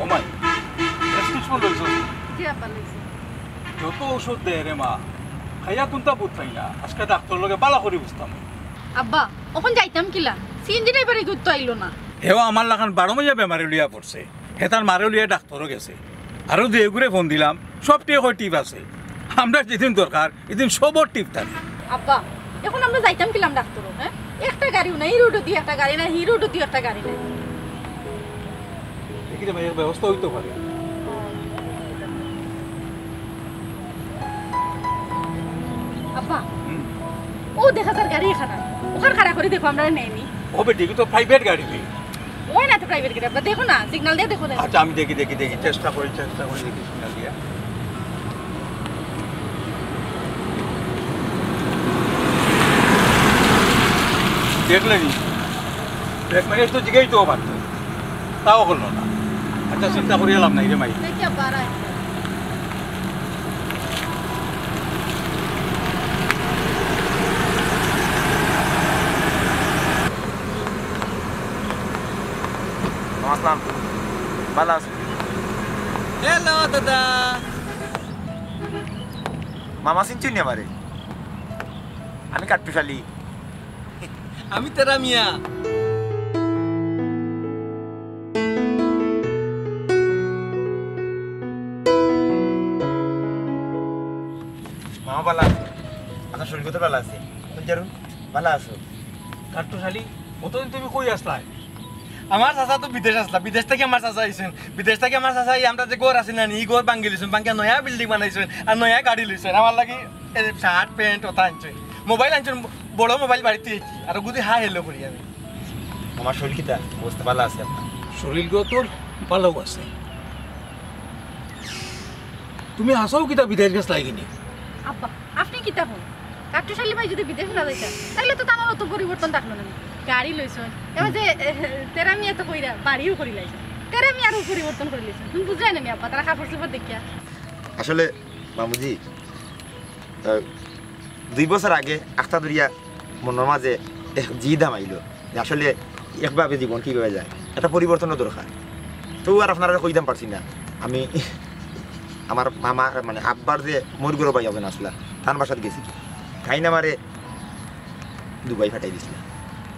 ও মাই, প্রেসক্রিপশন লইছো? জি আব্বা, লইছি। যত ঔষধ দেয় রে মা, খাইয়া কুনটা বুঝ পাই না। আজকে ডাক্তার লগে বালা করি বুঝতাম। আব্বা, অখন যাইতাম কিলা? সিএনজি ড্রাইভার এগু তো আইলো না। হেও আমার লাখান বারো মাইয়া বেমারে লইয়া পড়ছে। হে তার মারে লইয়া ডাক্তারও গেছে। আরো দুই এগুরে ফোন দিলাম, সব টিয়ে কয় টিপ আছে। আমরা যেদিন দরকার, এদিন সবর টিপ থাকে। আব্বা, অখন আমরা যাইতাম কিলাম ডাক্তারো, হ্যাঁ? একটা গাড়িও নাই, ই রোডও দি একটা গাড়ি নাই, হি রোডও দি একটা গাড়ি নাই। দেখি রে ভাই, এর ব্যবস্থা হইতে পারে। আব্বা, হুম। ও দেখা যার গাড়ি এখানে, ওখান খাড়া করি দেখো, আমরা নেয়নি। ও বেটি, এগু তো প্রাইভেট গাড়ি রে। ওই না তো প্রাইভেট গাড়ি, আব্বা দেখো না, সিগন্যাল দিয়া দেখো, দেখো। আচ্ছা, আমি দেখি, দেখি, দেখি, চেষ্টা করি, চেষ্টা করি দেখি সিগন্যাল দিয়া। দেখলে নি? ব্রেক মারি তো জিগাই তো পারতো, তাও করলো না। আচ্ছা, চিন্তা করিয়া লাভ নাই রে মাই। দেখি আব্বা, আর আয়। আসসালাম, ভালা আছো? হ্যালো দাদা। মামা চিনছইন নি আমারে? আমি কাট্টুশালী। আমি তেরা মিয়া। মামা ভালা আছো? আপনার শরীর কত ভালা আছে? কোন জারু? ভালা আছো? কাট্টুশালী, অতদিন তুমি কই আছলায়? আমার চাচা তো বিদেশ আছলা, বিদেশ থাকি আমার চাচা আইছইন, বিদেশ থাকি আমার চাচা আইয়া আমরা যে ঘর আছে না নি, ই ঘর ভাঙ্গি লইছইন, ভাঙ্গিয়া নয়া বিল্ডিং বানাইছইন, আর নয়া গাড়ি লইছইন, আমার লাগি এই শার্ট, প্যান্ট, ওটা আনছইন, মোবাইল আনছইন, বড় মোবাইল বাড়িত থুই আইছি, আর অগুদি হা hello করি আমি। আমার শরীর কিতা? অবস্থা ভালা আছে আপনার? শরীর গো তোর ভালাউ আছে। তুমি হাছাউ কিতা বিদায়র গেছ লাগি নি? আব্বা, আপনে কিতা কইন? কাট্টুশালী ভাই যুদি বিদেশ না যাইতা, তাইলে তো তান অত পরিবর্তন থাকলো না। গাড়ি লইছইন, এবার যে, এ, তেরা মিয়া তো কইরা বাড়িও করি লাইছইন। তেরা মিয়ারও পরিবর্তন করি লাইছইন। তুমি বুঝরায় না নি আব্বা, তারা কাপড় চোপড় দেখিয়া। আসলে মামুজি, আহ, দুই বছর আগে আখতা ধরিয়া মনর মাঝে এক জিদ হামাইলো যে আসলে একভাবে জীবন কিভাবে যায়, একটা পরিবর্তনর দরকার। তো আর আপনারারে কইতাম পারছি না। আমি আমার মামা, মানে আব্বার যে মইর ঘরর ভাই একজন আছলা, তান বাসাত গেছি। তাইন আমারে দুবাই পাঠাই দিছলা।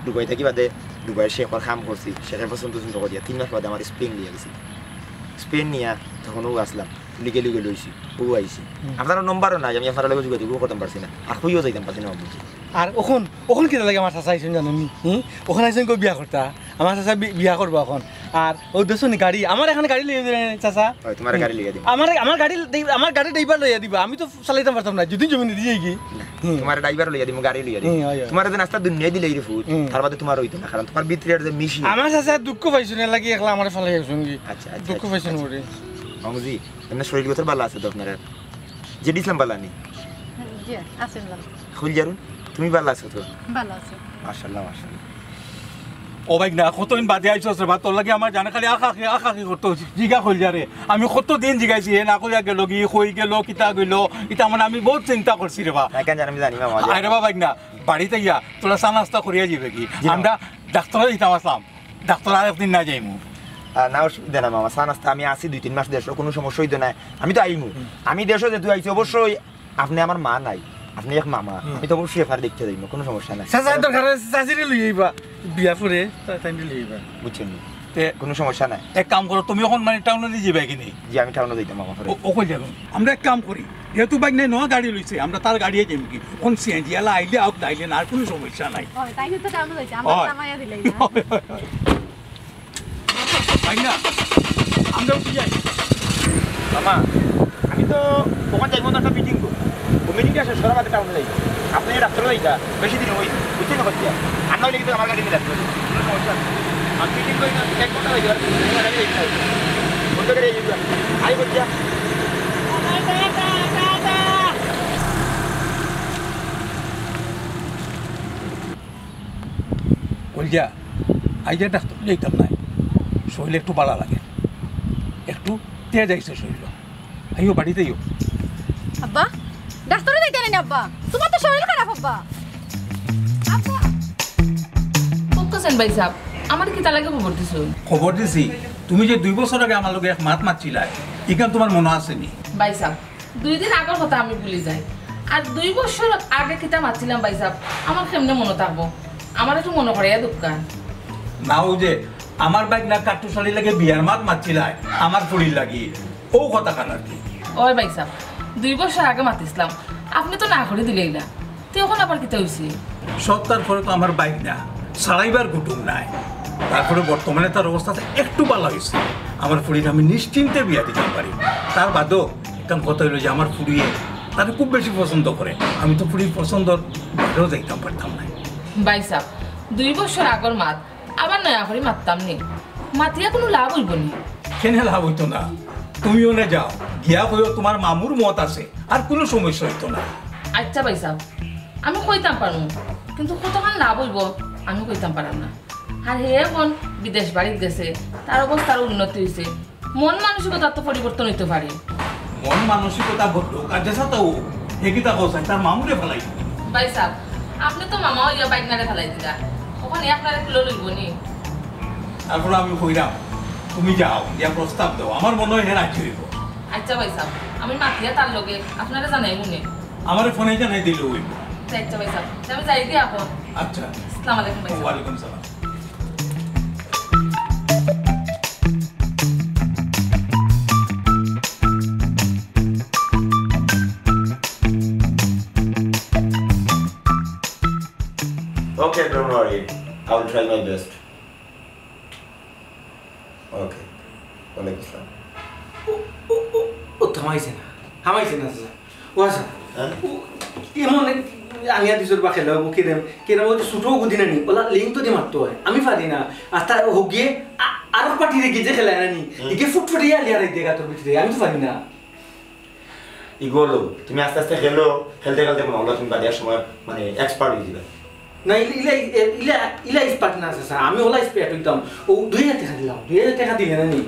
দুবাই থাকি বাদে দুবাইর শেখর কাম করছি, শেখে পছন্দ টছন্দ করিয়া তিন মাস বাদে আমারে স্পেন লইয়া গেছি। স্পেন নিয়া তখন অউ আছলাম, লিগে লিগে লইছি, অউ আইছি। হুম। আপনারার নম্বরও নাই, আমি আপনারার লগে যোগাযোগও করতাম পারছি না, আর কইও যাইতাম পারছি না, বাবুজি। আর অখন, অখন কিতা লাগি আমার চাচা আইছইন জানো নি? হুম? অখন আইছইন কই বিয়া করতা? আমার চাচা বি-, বিয়া করবা অখন। আর অউ দেখছো নি গাড়ি, আমার এখান গাড়ি লইয়া দিবা নি চাচা? অয়, তুমার হুম। গাড়ি লইয়া দিমু। আমার, আমার গাড়ি, আমার গাড়ি ড্রাইভার লইয়া দিবা, আমি তো চালাইতাম পারতাম না, দুদিন জমিন দি যাইগি। না, হুম। তুমার ড্রাইভার লইয়া দিমু, গাড়ি লইয়া দিমু। হুম, অয়, অয়। তুমারে যে রাস্তা দুনিয়া দিলাই রে ফুট, হুম। তার বাদে তুমার অইতো না, কারণ তুমার ভিতরে যে মিশি। আমার চাচা দুঃখ পাইছইন, এর লাগি একলা আমারে ফালাই আইছইন কি? আচ্ছা, আচ্ছা, দুঃখ আচ্ছা, পাইছইন আচ্ছা। ওরে। মামুজি, এমনে শরীর গতর ভালা আছে তো আপনার? জেড ইসলাম ভালা নি? জি, আছেন ভালা। খুল জারুন, তুমি ভালা আছো তো? ভালা আছি। মাশাআল্লাহ, মাশাআল্লাহ। ও ভাই না, কতদিন বাদে আইছস রে বা, তোর লাগি আমার জানে খালি আকাকি, আকাকি করতো, জিগা কইল যা রে। আমি কতদিন জিগাইছি, হে না কইয়া গেলো গি, কই গেলো, কিতা কইলো, ইতা মানে আমি বউত চিন্তা করছি রে বা। না, কেন জানি, আমি জানি মামা, যে আরে বা ভাই না, বাড়িত গিয়া তোরা চা নাস্তা করিয়া যাইবে কি? জি, মামা। আমরা ডাক্তারর দিতাম আছলাম, ডাক্তার আরেকদিন না যাইমু। আহ, না, অসুবিধা না মামা, চা নাস্তা আমি আছি দুই তিন মাস দেশো, কুনু সমস্যা অইতো নায়। আমি তো আইমু। হুম। আমি দেশো যেহেতু আইছি, অবশ্যই আপনে আমার মা নায়, আপনে এক মামা, হুম। আমি তো অবশ্যই এফারে দেখতে যাইমু, কুনু সমস্যা নাই। চাচার দরকার অয়, চাচিরে লইয়া আইবা, বিয়া পরে, তা-, তাইনরে লইয়া আইবা। বুঝছইন নি? তে কুনু সমস্যা নাই। এক কাম করো, তুমি অখন মানে টাউনো দি যাইবায় কিনি? জি, আমি টাউনো যাইতাম মামা পরে। ও, ও কই যাইবো? আমরা এক কাম করি, যেহেতু ভাইগনায় নয়া গাড়ি লইছে, আমরা তার গাড়িয়ে যাইমুগি। অখন সিএনজি আলা আইলে আউক, নাইলে না, আর কুনু সমস্যা নাই। অয়, তাইন তো টাউনো যাইতা, আমরা অয়। নামাইয়া দিলাই না। অয়, অয়, অয়। ভাইগনা, আমরা উঠি যাই। মামা, আমি তো অখন যাইমু না, একটা মিটিং করমু। অউ মিটিংটা শেষ করার বাদে টাউনো যাইমু। আপনে ডাক্তারও যাইতা, বেশি দিন অইছে, বুঝছইন নি? কইছি, আর না অইলে কিন্তু আমার গাড়ি নিয়া যাইতে অইবো। কুনু সমস্যা নাই। আমি মিটিং করি না, এক ঘন্টা অইছে, আর বন্ধ করি যাইমু। আই কইছি। কইছি, আইজ ডাক্তার যাইতাম নায়, শরীল একটু বালা লাগে, একটু তেজ আইছে শরীলো। আইও, বাড়িত আইও। আব্বা, ডাক্তারো যাইতা নায় নি আব্বা? তুমার তো শরীল খারাপ আব্বা। আব্বা। কই গেছইন ভাইসাব? আমারে কিতার লাগি খবর দিছইন? খবর দিছি, তুমি যে দুই বছর আগে আমার লগে এক মাত মাতছিলায়, ইখান তুমার মনো আছে নি? ভাইসাব, দুই দিন আগর কথা আমি ভুলি যাই। আর দুই বছর আগে কিতা মাতছিলাম ভাইসাব, আমার কেমনে মনো থাকবো? আমারে একটু মনো করাইয়া দেউক্কা। না, অউ যে আমার ভাইগনা কাট্টুশালির লগে বিয়ার মাত মাতছিলায়, আমার ফুড়ির লাগি, অউ কথাখান আর কি। অয় ভাইসাব, দুই বছর আগে মাতিছলাম, আপনে তো না করি দিলাইলা। তে অখন আবার কিতা অইছে? সত্তার পরে তো আমার ভাইগনা, ছাড়াইবার কুটুম নাই। তারপরে বর্তমানে তার অবস্থা একটু বালা অইছে। আমার ফুড়িরে আমি নিশ্চিন্তে বিয়া দিতাম পারি। তার বাদেও একখান কথা অইলো যে আমার ফুড়িয়ে তারে খুব বেশি পছন্দ করে। আমি তো ফুড়ির পছন্দর বাইরেও যাইতাম পারতাম নায়। ভাইসাব, দুই বছর আগর মাত আবার নয়া করি মাততাম নি। মাতিয়া কুনু লাভ অইবো নি? কেনে লাভ অইতো না? তুমি অনে যাও, গিয়া কইও তুমার মামুর মত আছে, আর কুনু সমস্যা অইতো না। আইচ্ছা ভাইসাব, আমি কইতাম পারমু, কিন্তু কতখান লাভ অইবো আমি কইতাম পারাম না। আর হে অখন বিদেশ বাড়িত গেছে, তার অবস্থার উন্নতি অইছে, মন মানসিকতার তো পরিবর্তন অইতো পারে। মন মানসিকতা বদলউক, আর যেছা তা অউক, হে কিতা কও চাই, তার মামুরে ফালাই। ভাইসাব, আপনে তো মামা অইয়া ভাইগনারে ফালাই দিলা, অখন হে আপনারে কুলো লইবো নি? তারপরে আমি কইরাম, তুমি যাও, গিয়া প্রস্তাব দেও, আমার মনো অয় হে রাজি অইবো। আইচ্ছা ভাইসাব, আমি মাতিয়া তার লগে, আপনারে জানাইমু নে। আমারে ফোনে জানাই দিলেউ অইবো। আইচ্ছা ভাইসাব, তে আমি যাইগি অখন। আইচ্ছা। আসসালামু আলাইকুম ভাইসাব। ওয়ালাইকুম সালাম। Okay, don't worry. I will try my best. Okay. ওয়ালাইকুম আসসালাম। ও, ও, ও, ও, থামাইছে না। থামাইছে না, চাচা। ও, আচ্ছা। হ্যাঁ? ও, এমন এক আনিয়া দিছর বা খেলা অইবো, কিরম, কিরম অইছে, ছোট গুদি নানি, ওলা লিঙ্ক তো দি মারতো অয়। আমি পারি না। আর তার হগিয়ে আ-, আরো পার্টি রেখে যে খেলায় নানি, হুম। একে ফুটফুটে আলিয়া রাখি দেগা তোর ভিতরে। আমি তো পারি না। ইগু অইলো, তুমি আস্তে আস্তে খেলো, খেলতে খেলতে মনো অইলো তুমি বাদে এক সময় মানে expert অই যিবা। না, ইলা, ইলা, ইলা, ইলা expert না, চাচা। আমি ওলা expert অইতাম। ও দুই হাজার টেকা দিলাম, দুই হাজার টেকা দিলে না নি?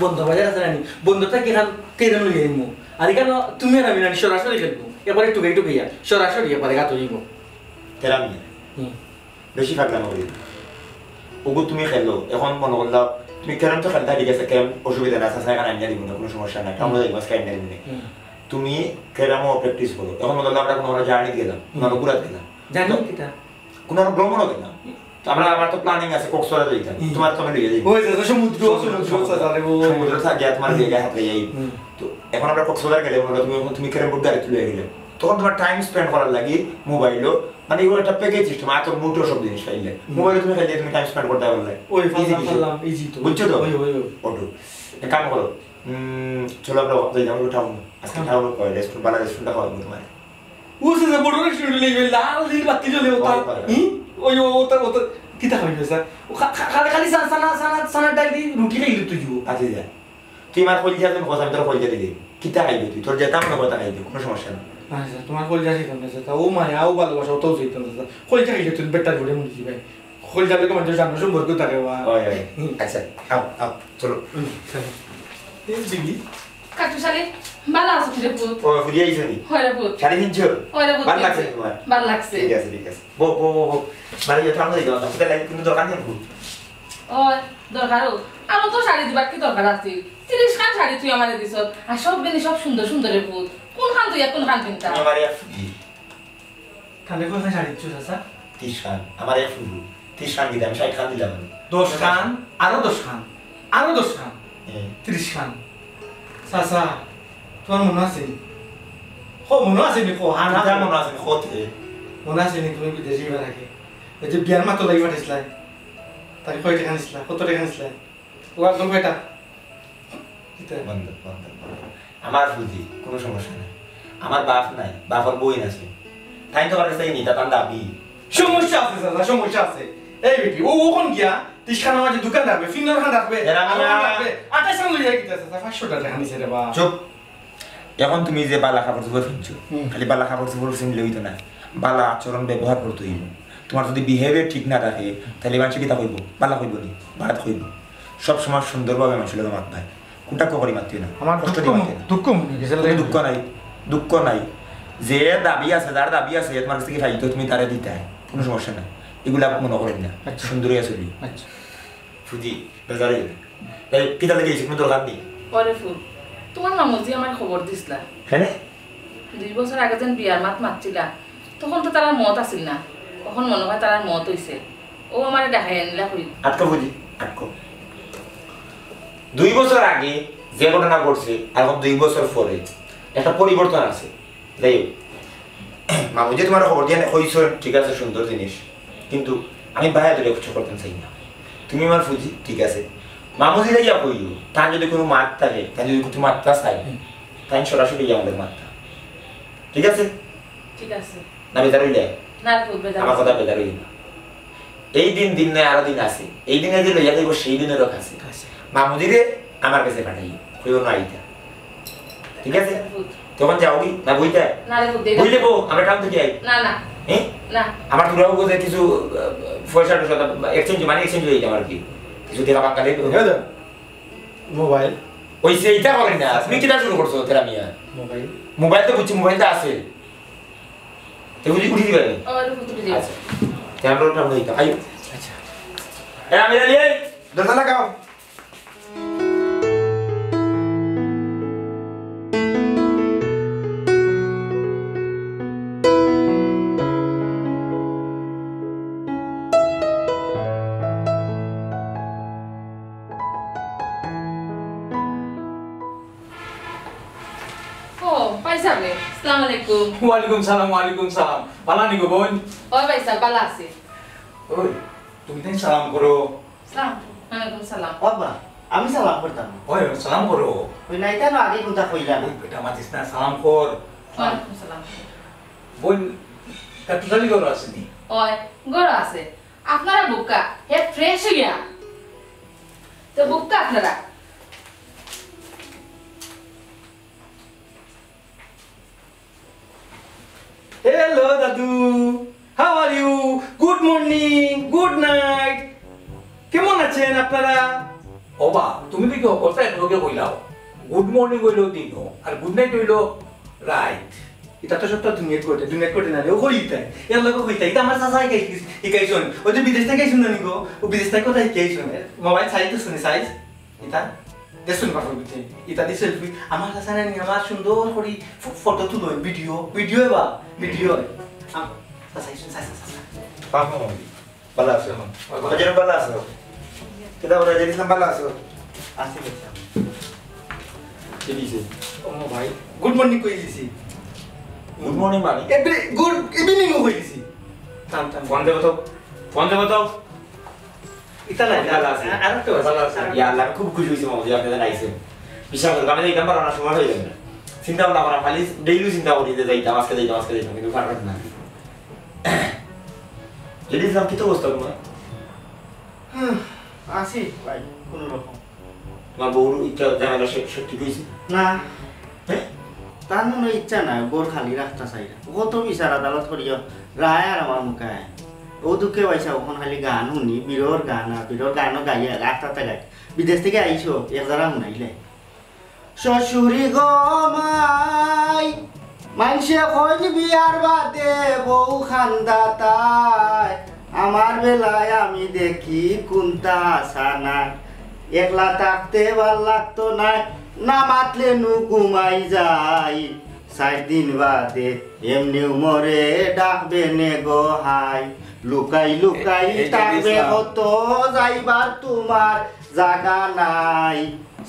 বন্দর বাজার আছে না নি? বন্দর থাকি এখান কেরম লই আইমু। আর এখান তুমি আর আমি না নি সরাসরি খেলবো। একবারে টুকাই টুকাইয়া, সরাসরি একবারে গাত অইবো। তেরা মিয়া। হুম। বেশি ফাগলামি করিও না। ওগু তুমি খেলো, এখন মনো করলাও, তুমি ক্যারম তো খেলতা, ঠিক আছে, ক্যারম অসুবিধা নাই, চাচা এখান আনিয়া দিবো নে, কুনু সমস্যা নাই, আমরা হুম। যাইমু আজকে আনিয়া দিবো নে। হুম। তুমি ক্যারমও practice করো। এখন মনো করলাও আমরা কুনু আমরা journey গেলাম, হুম। কুনু আমরা ঘুরাত গেলাম। Journey তো কিতা? কুনু আমরা ভ্রমণও গেলাম। তো আমরা, আমার তো planning আছে, কক্সবাজার যাইতাম। হুম। তুমার তো আমি লইয়া যাইমু। ওই যে সমুদ্র, সমুদ্র, সমুদ্র, চাচা রে, ওই। সমুদ্র থাকিয়া তুমার হুম। জায়গায় হাতে যাই। হুম। তো এখন আমরা কক্সবাজার গেলে, মনো করো তুমি, তুমি ক্যারম বোর্ড গাড়ি তুলে গেলে। তখন তুমার time spend করার লাগি মোবাইলও মানে, এগুলো একটা package system, আর তো মোটো সব জিনিস পাইলে। হুম। মোবাইলে তুমি খাইলে তুমি time spend করতে পারলে। ওই, easy ফাললাম, কিছু। ফাললাম, easy তো। বুঝছো তো? ওই, ওই, ওই। অটো। এক কাম করো, উম, চলো আমরা যাই, আমরা টাউন। আজকে হুম। টাউন কয়, restaurant, ভালো restaurant খাওয়াবো তোমার। ও, সে যে বড় restaurant নেই, ওই লাল নীল বাতি জ্বলে ওটা। ওই, ওই। হুম? ওই, ও, ওটা, ওটা, কিতা খাইবে, স্যার? ও খা-, খা-, খালি, খালি সানা, সানা, সানা, সানা ডাল দিয়ে রুটি খাইলে তো জুও। আচ্ছা, যা। তুই আমার কলিজা, তুই কথা, আমি তোর কলিজা দিলি। কিতা খাইবে তুই? তোর যেটা মনে কথা খাইবে, কোনো সমস্যা নেই। আচ্ছা, তোমার কলিজা খাইতাম না, চাচা। ও মায়া, ও ভালোবাসা, ওটাও চাইতাম না, চাচা। কলিজা খাইলে তুই বেটার ঘুরে মনে দিবি। কলিজা লোকে মানুষ জানো, সম্পর্ক থাকে, ওয়া। ওই, ওই। আচ্ছা, আও, আও, চলো। হুম, চলো। এই দিবি। কাট্টুশালী, ভালা আছো রে পুত? ও, ফুরিয়া আইছো নি? হয় রে পুত। শাড়ি কিনছো? হয় রে পুত, ভালা লাগছে কিনছি। তোমার? ভালা লাগছে। ঠিক আছে, ঠিক আছে। বউ, বউ, বউ, বউ। বাড়ি যাও, ঠান্ডা হয়ে যাও। তোমার লাগি কিন্তু দরকার নেই, বউ। ও, দরকার হোক। আরো তো শাড়ি দিবার কি দরকার আছে? তিরিশ খান শাড়ি তুই আমারে দিছস। আর সব বেনি সব সুন্দর সুন্দর রে পুত। কোন খান তুই আর কোন খান কিনতা? তুমি আমার এক ফুটি। তাহলে কোন শাড়ি দিচ্ছ, চাচা? তিরিশ খান। আমার এক ফুটি। তিরিশ খান দিতে আমি ষাট খান দিলাম আমি। দশ খান, আরো দশ খান, আরো দশ খান। হ্যাঁ। তিরিশ খান। চাচা, তোমার মনে আছে? ও, মনো আছে নি? কও, হ্যাঁ, না। কিতা মনো আছে নি? কও তে। মনো আছে নি তুমি বিদেশ যাইবার আগে ওই যে বিয়ার মাত লাগি পাঠাইছিলায়? তারে কয় টেকা নিছিলা? কত টেকা নিছিলা? ও একদম কয়টা? কিতা? বন্ধ, বন্ধ, বন্ধ। আমার ফুজি, কুনু সমস্যা নাই। আমার বাপ নাই, বাপর বইন আছে। তাইন তুমার কাছ থাকি নিতা, তান দাবি। সমস্যা আছে চাচা, সমস্যা আছে। এই বেটি, ও অখন গিয়া রিস্কা নামাজে দোকান রাখবে, ফিন্দন খান রাখবে, এরা আরো খান মিয়া। রাখবে। আঠাইশ খান লইয়া কিতা চাচা, পাঁচশো টেকা নিছে রে বা। চুপ। অখন তুমি যে বালা কাপড় চোপড় পিনছো, হুম। খালি বালা কাপড় চোপড় পিনলে অইতো না, বালা আচরণ ব্যবহার করতে অইবো। তুমার যদি behaviour ঠিক না থাকে, তাইলে মানষে কিতা কইবো? বালা কইবো নি, বাদ কইবো। সব সময় সুন্দরভাবে মানষর লগে মাতবায়, কুণ্ঠাক্ষ করি মাতিও না, আমার কষ্ট দুঃখ দিয়া ম-, মাতিও না। দুঃখ মনে গেছে। কুনু দুঃখ নাই, দুঃখ নাই। যে দাবি আছে, যার দাবি আছে, তুমার কাছ থাকি পাইতো, তুমি তারে দিতায়, কুনু সমস্যা নাই। ইগুলা মনো করি না, আচ্ছা। সুন্দর অইয়া চলি। আচ্ছা। ফুজি, বেজার অইও না। এই, কিতা লাগি আইছো? কুনু দরকার নি? ওরে ফুত, তুমার মামুজি আমারে খবর দিছলা। কেনে? দুই বছর আগে যেন বিয়ার মাত মাতছিলা, তখন তো তারার মত আছিল না, অখন মনো অয় তারার মত অইছে। ও আমারে ডাকাই আনলা কই। আটকো ফুজি, আটকো। দুই বছর আগে যে ঘটনা ঘটছে, আর অখন দুই বছর পরে একটা পরিবর্তন আছে। যাই হোক, মামুজি তুমারে খবর দিয়া কইছইন, ঠিক আছে, সুন্দর জিনিস, কিন্তু আমি বায়া ধরিয়া কিচ্ছু করতাম চাই না। তুমি আমার ফুজি, ঠিক আছে, মামুজি যাইয়া কইও, তার যদি কুনু মাত থাকে, তার যদি কুনু মাততা চাই, তাইন সরাসরি গিয়া আমারে মাততা, ঠিক আছে? ঠিক আছে। না বেজার অইলে? না রে ফুত, বেজার আমার অইছে। কথা বেজার অইলে না। এই দিন দিন নাই, আরো দিন আছে। এই দিনে যে লইয়া যাইবো, সেই দিনেরও কাছে। কাছে। মামুজিরে আমার কাছে পাঠাইও, কইও না আইতা। ঠিক আছে? ফুত। তখন যাওগি? না বইতা? না রে ফুত, দেই না। বইলে বউ, আমরা টাউন থাকি আই। না, না। হ্যাঁ? না। আমার তোরাও বুঝে কিছু, আহ, পয়সা টয়সা, exchange, money exchange অইতো আর কি। কিছু টেকা বাক্কা দেই তো। হ্যাঁ, দাদা। মোবাইল। ওই যে ইটা করেন না, তুমি কিতা শুরু করছো, তেরা মিয়া? মোবাইল। মোবাইল তো বুঝছি, মোবাইল তো আছে। তে উঠি, উঠি দিবা নি? ও, উঠি দিবা। আচ্ছা। তে আমরা উঠলাম না, এই তো। আইও। আচ্ছা। এ, আমির আলী, এই, দরজা লাগাও। ও, ভাইসাব, আসসালামু আলাইকুম। ওয়ালাইকুম সালাম, ওয়ালাইকুম সালাম। বালা নি গো বইন? ও ভাইসাব, বালা আছি। ওই, তুমি তাই সালাম করো। সালাম। ওয়ালাইকুম সালাম। বাবা, আমি সালাম করতাম। ওই, ওই, সালাম করো। ওই নাইতা না আগে কোনটা কইলাম? ওই বেটা মাতিস না, সালাম কর। ওয়ালাইকুম সালাম। বইন, কাটুশালি ঘরো আছে নি? ওই, ঘরো আছে। আপনারা বউক্কা, হে fresh অইয়া। তো বউক্কা আপনারা। Hello দাদু, how are you? Good morning, good night। কেমন আছেন আপনারা? ওবা, তুমি দেখি কথা একলগে কইলাও। Good morning অইলো দিনো, আর good night অইলো রাইত। ইটা তো সত্য, দুনিয়াত ঘটে, দুনিয়াত ঘটে না রে, ও কই ইটা? এর লগে কই ইটা? ইটা আমার চাচা হিকাই-, হিকাইছইন। ওই যে বিদেশ থাকি আইছইন না নি গো? ও বিদেশ থাকি কথা হিকাইছইন। মোবাইল চাই তো শুনি, চাই। ইতা দেখছইন বাপর ভিতরে, ইতা দি selfie। আমার কাছে নাই নি, আমার সুন্দর করি ফ-, ফটো তুলো, ভিডিও, ভিডিও এবার, ভিডিও। আম-, চাচা, চাচা, চাচা, চাচা। বাবা, বালা আছো? বাবা। বাজারে বালা আছো? কিতা বলে, জেড ইসলাম বালা আছো? আছি, বাচ্চা। কি দিছে? ও ভাই, good morning কই দিছি। Good morning মানে? এভরি-, good evening ও কই দিছি। থাম, থাম। ফোন দেবো তো, ফোন দেবো তো। ইতা নাই, ভালা আছে। আর, আর একটা আছে। ভালা আছে। ইয়া আল্লাহ, আমি খুব খুশি অইছি মামুজি, আপনি যেন আইছেন। বিশ্বাস করুন, আমি যাইতাম পারলাম না, সময় অইলো না। চিন্তা ভাবনা করা, খালি daily চিন্তা করি যে যাইতাম, আজকে যাইতাম, আজকে যাইতাম, কিন্তু পারলাম না। যদি যাম, কিতা অবস্থা তোমার? হুম, আছি ভাই, কোনো রকম। তোমার বউর ইচ্ছা ঝামেলা সে, সে ঠিক অইছে? না। হ্যাঁ? তার মনে ইচ্ছা নাই, ঘর খালি রাখতা চাইরা। কত বিচার আদালত করিও, রায় আর আমার মুখে আয়। ও দুঃখে পাইছা, অখন খালি গান হুনি, বিরহর গান আর বিরহর গানও গাইয়া, রাস্তাতে গাই। বিদেশ থাকি আইছো, এক জারা হুনাইলে। শ্বশুরি গো মাই, মানষে কইন বিয়ার বাদে বউ খান্দা তাই, আমার বেলায় আমি দেখি কুন্তা হাছা নাই। একলা থাকতে ভালা লাগতো নায়, না মাতলে নু ঘুমাই যাই। চাইর দিন বাদে এমনেউ মরে ডাকবে নে গো হাই। লুকাই লুকাই এই, এই যে থাকবে ইসলাম। কত, যাইবার তুমার জাগা নাই।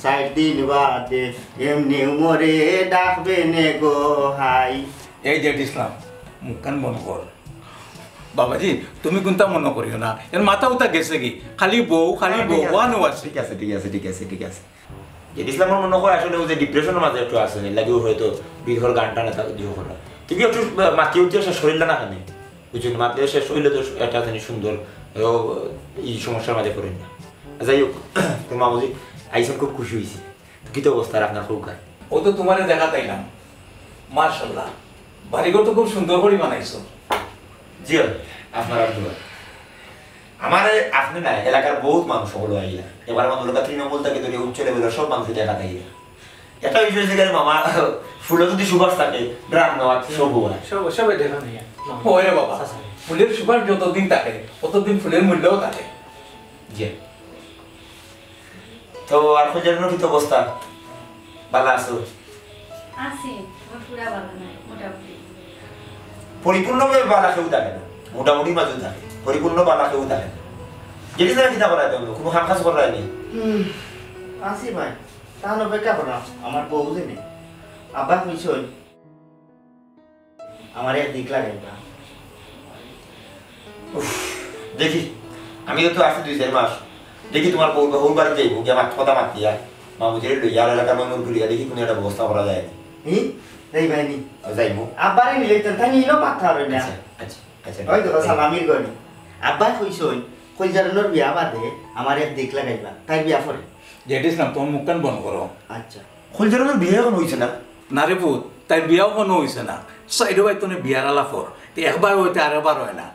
চাইর দিন বাদে এমনি উমরে ডাকবে নে গো হাই। এই যে ইসলাম, মুখখান বন্ধ কর। বাবাজি, তুমি কুনতা মনো করিও না, এর মাথা উতা গেছে কি, খালি বউ, খালি না, বউ, ঠিক আছে, ওয়ানো আছে। ঠিক আছে, ঠিক আছে, ঠিক আছে, ঠিক আছে। যে ইসলামর মনো কয় আসলে ও যে depression-র মাঝে একটু আছে, এর লাগি ও হয়তো বিরহর গান টান ইতা ইয়ে করে। তুমি একটু, আহ, মাতিয়ে উঠিয়া শেষ করিলা না কেনে? বুঝছো নি? মাতিয়ে শেষ হইলে তো একটা জিনিস সুন্দর, ও এই সমস্যার মাঝে পড়ে না। যাই হোক, তো মামুজি আইছেন, খুব খুশি হইছি। তো কিতা অবস্থা আর আপনার খৌকার? ও তো তোমারে দেখা তাইলাম, মাশাআল্লাহ, বাড়িঘর তো খুব সুন্দর করে বানাইছো। জি, আপনার দোয়া। আমারে আপনি না, এলাকার বহুত মানুষ হলো আইলা। এবার আমার লোক তৃণমূল থেকে ধরে উচ্চ level-র সব মানুষ দেখা তাইলা। একটা বিষয় হচ্ছে গেলে মামা, ফুলে যদি সুবাস থাকে, ঘ্রাণ নেওয়া সব হয়। সব, সবে দেখা নেই আর। ওরে বাবা, আচ্ছা। ফুলের সুবাস যতদিন থাকে, ততদিন ফুলের মূল্যও থাকে। জি। তো আর কইজারুনর কিতা অবস্থা? ভালা আছো? আছি, আমার পুরা ভালা নাই, মোটামুটি। পরিপূর্ণভাবে ভালা কেউ থাকে না, মোটামুটি মাঝে থাকে। পরিপূর্ণ ভালা কেউ থাকে না। যেটি তারা কিতা করায় দেন, কোনো কাম কাজ করায় নি। হুম, আছি ভাই, তাহলে অপেক্ষা করা, আমার বউ যে নেই। আব্বা কইছই, আমার এক দিক লাগে না। উফ, দেখি, আমি তো আছি দুই চার মাস। দেখি তোমার বউ, বউ বাড়ি যাইবো, গিয়া মাত-, কথা মাতিয়া। মামুজিরে লইয়া আর এলাকার মানুষ ঘুরিয়া দেখি কোনো একটা ব্যবস্থা করা যায় নি। হুম? যাই ভাই নি। আর যাইবো। আব্বারে নিলে তো তাই নিলেও মাথা হবে না। আচ্ছা, আচ্ছা, আচ্ছা। ওই দেখো, সালামির গনি। আব্বা কইছই, কইজারুনর বিয়া বাদে আমার এক দিক লাগাইবা। তাই বিয়া পরে। জেঠিস না, তোমার মুখখান বন্ধ করো। আচ্ছা। কইজারুনর বিয়া এখন হইছে না? না রে পুত, তাই বিয়াও কোনো হইছে না। সাইডো ভাই তুমি বিয়ার আলাপ কর। তো একবার হইতে আরেকবার হয় না।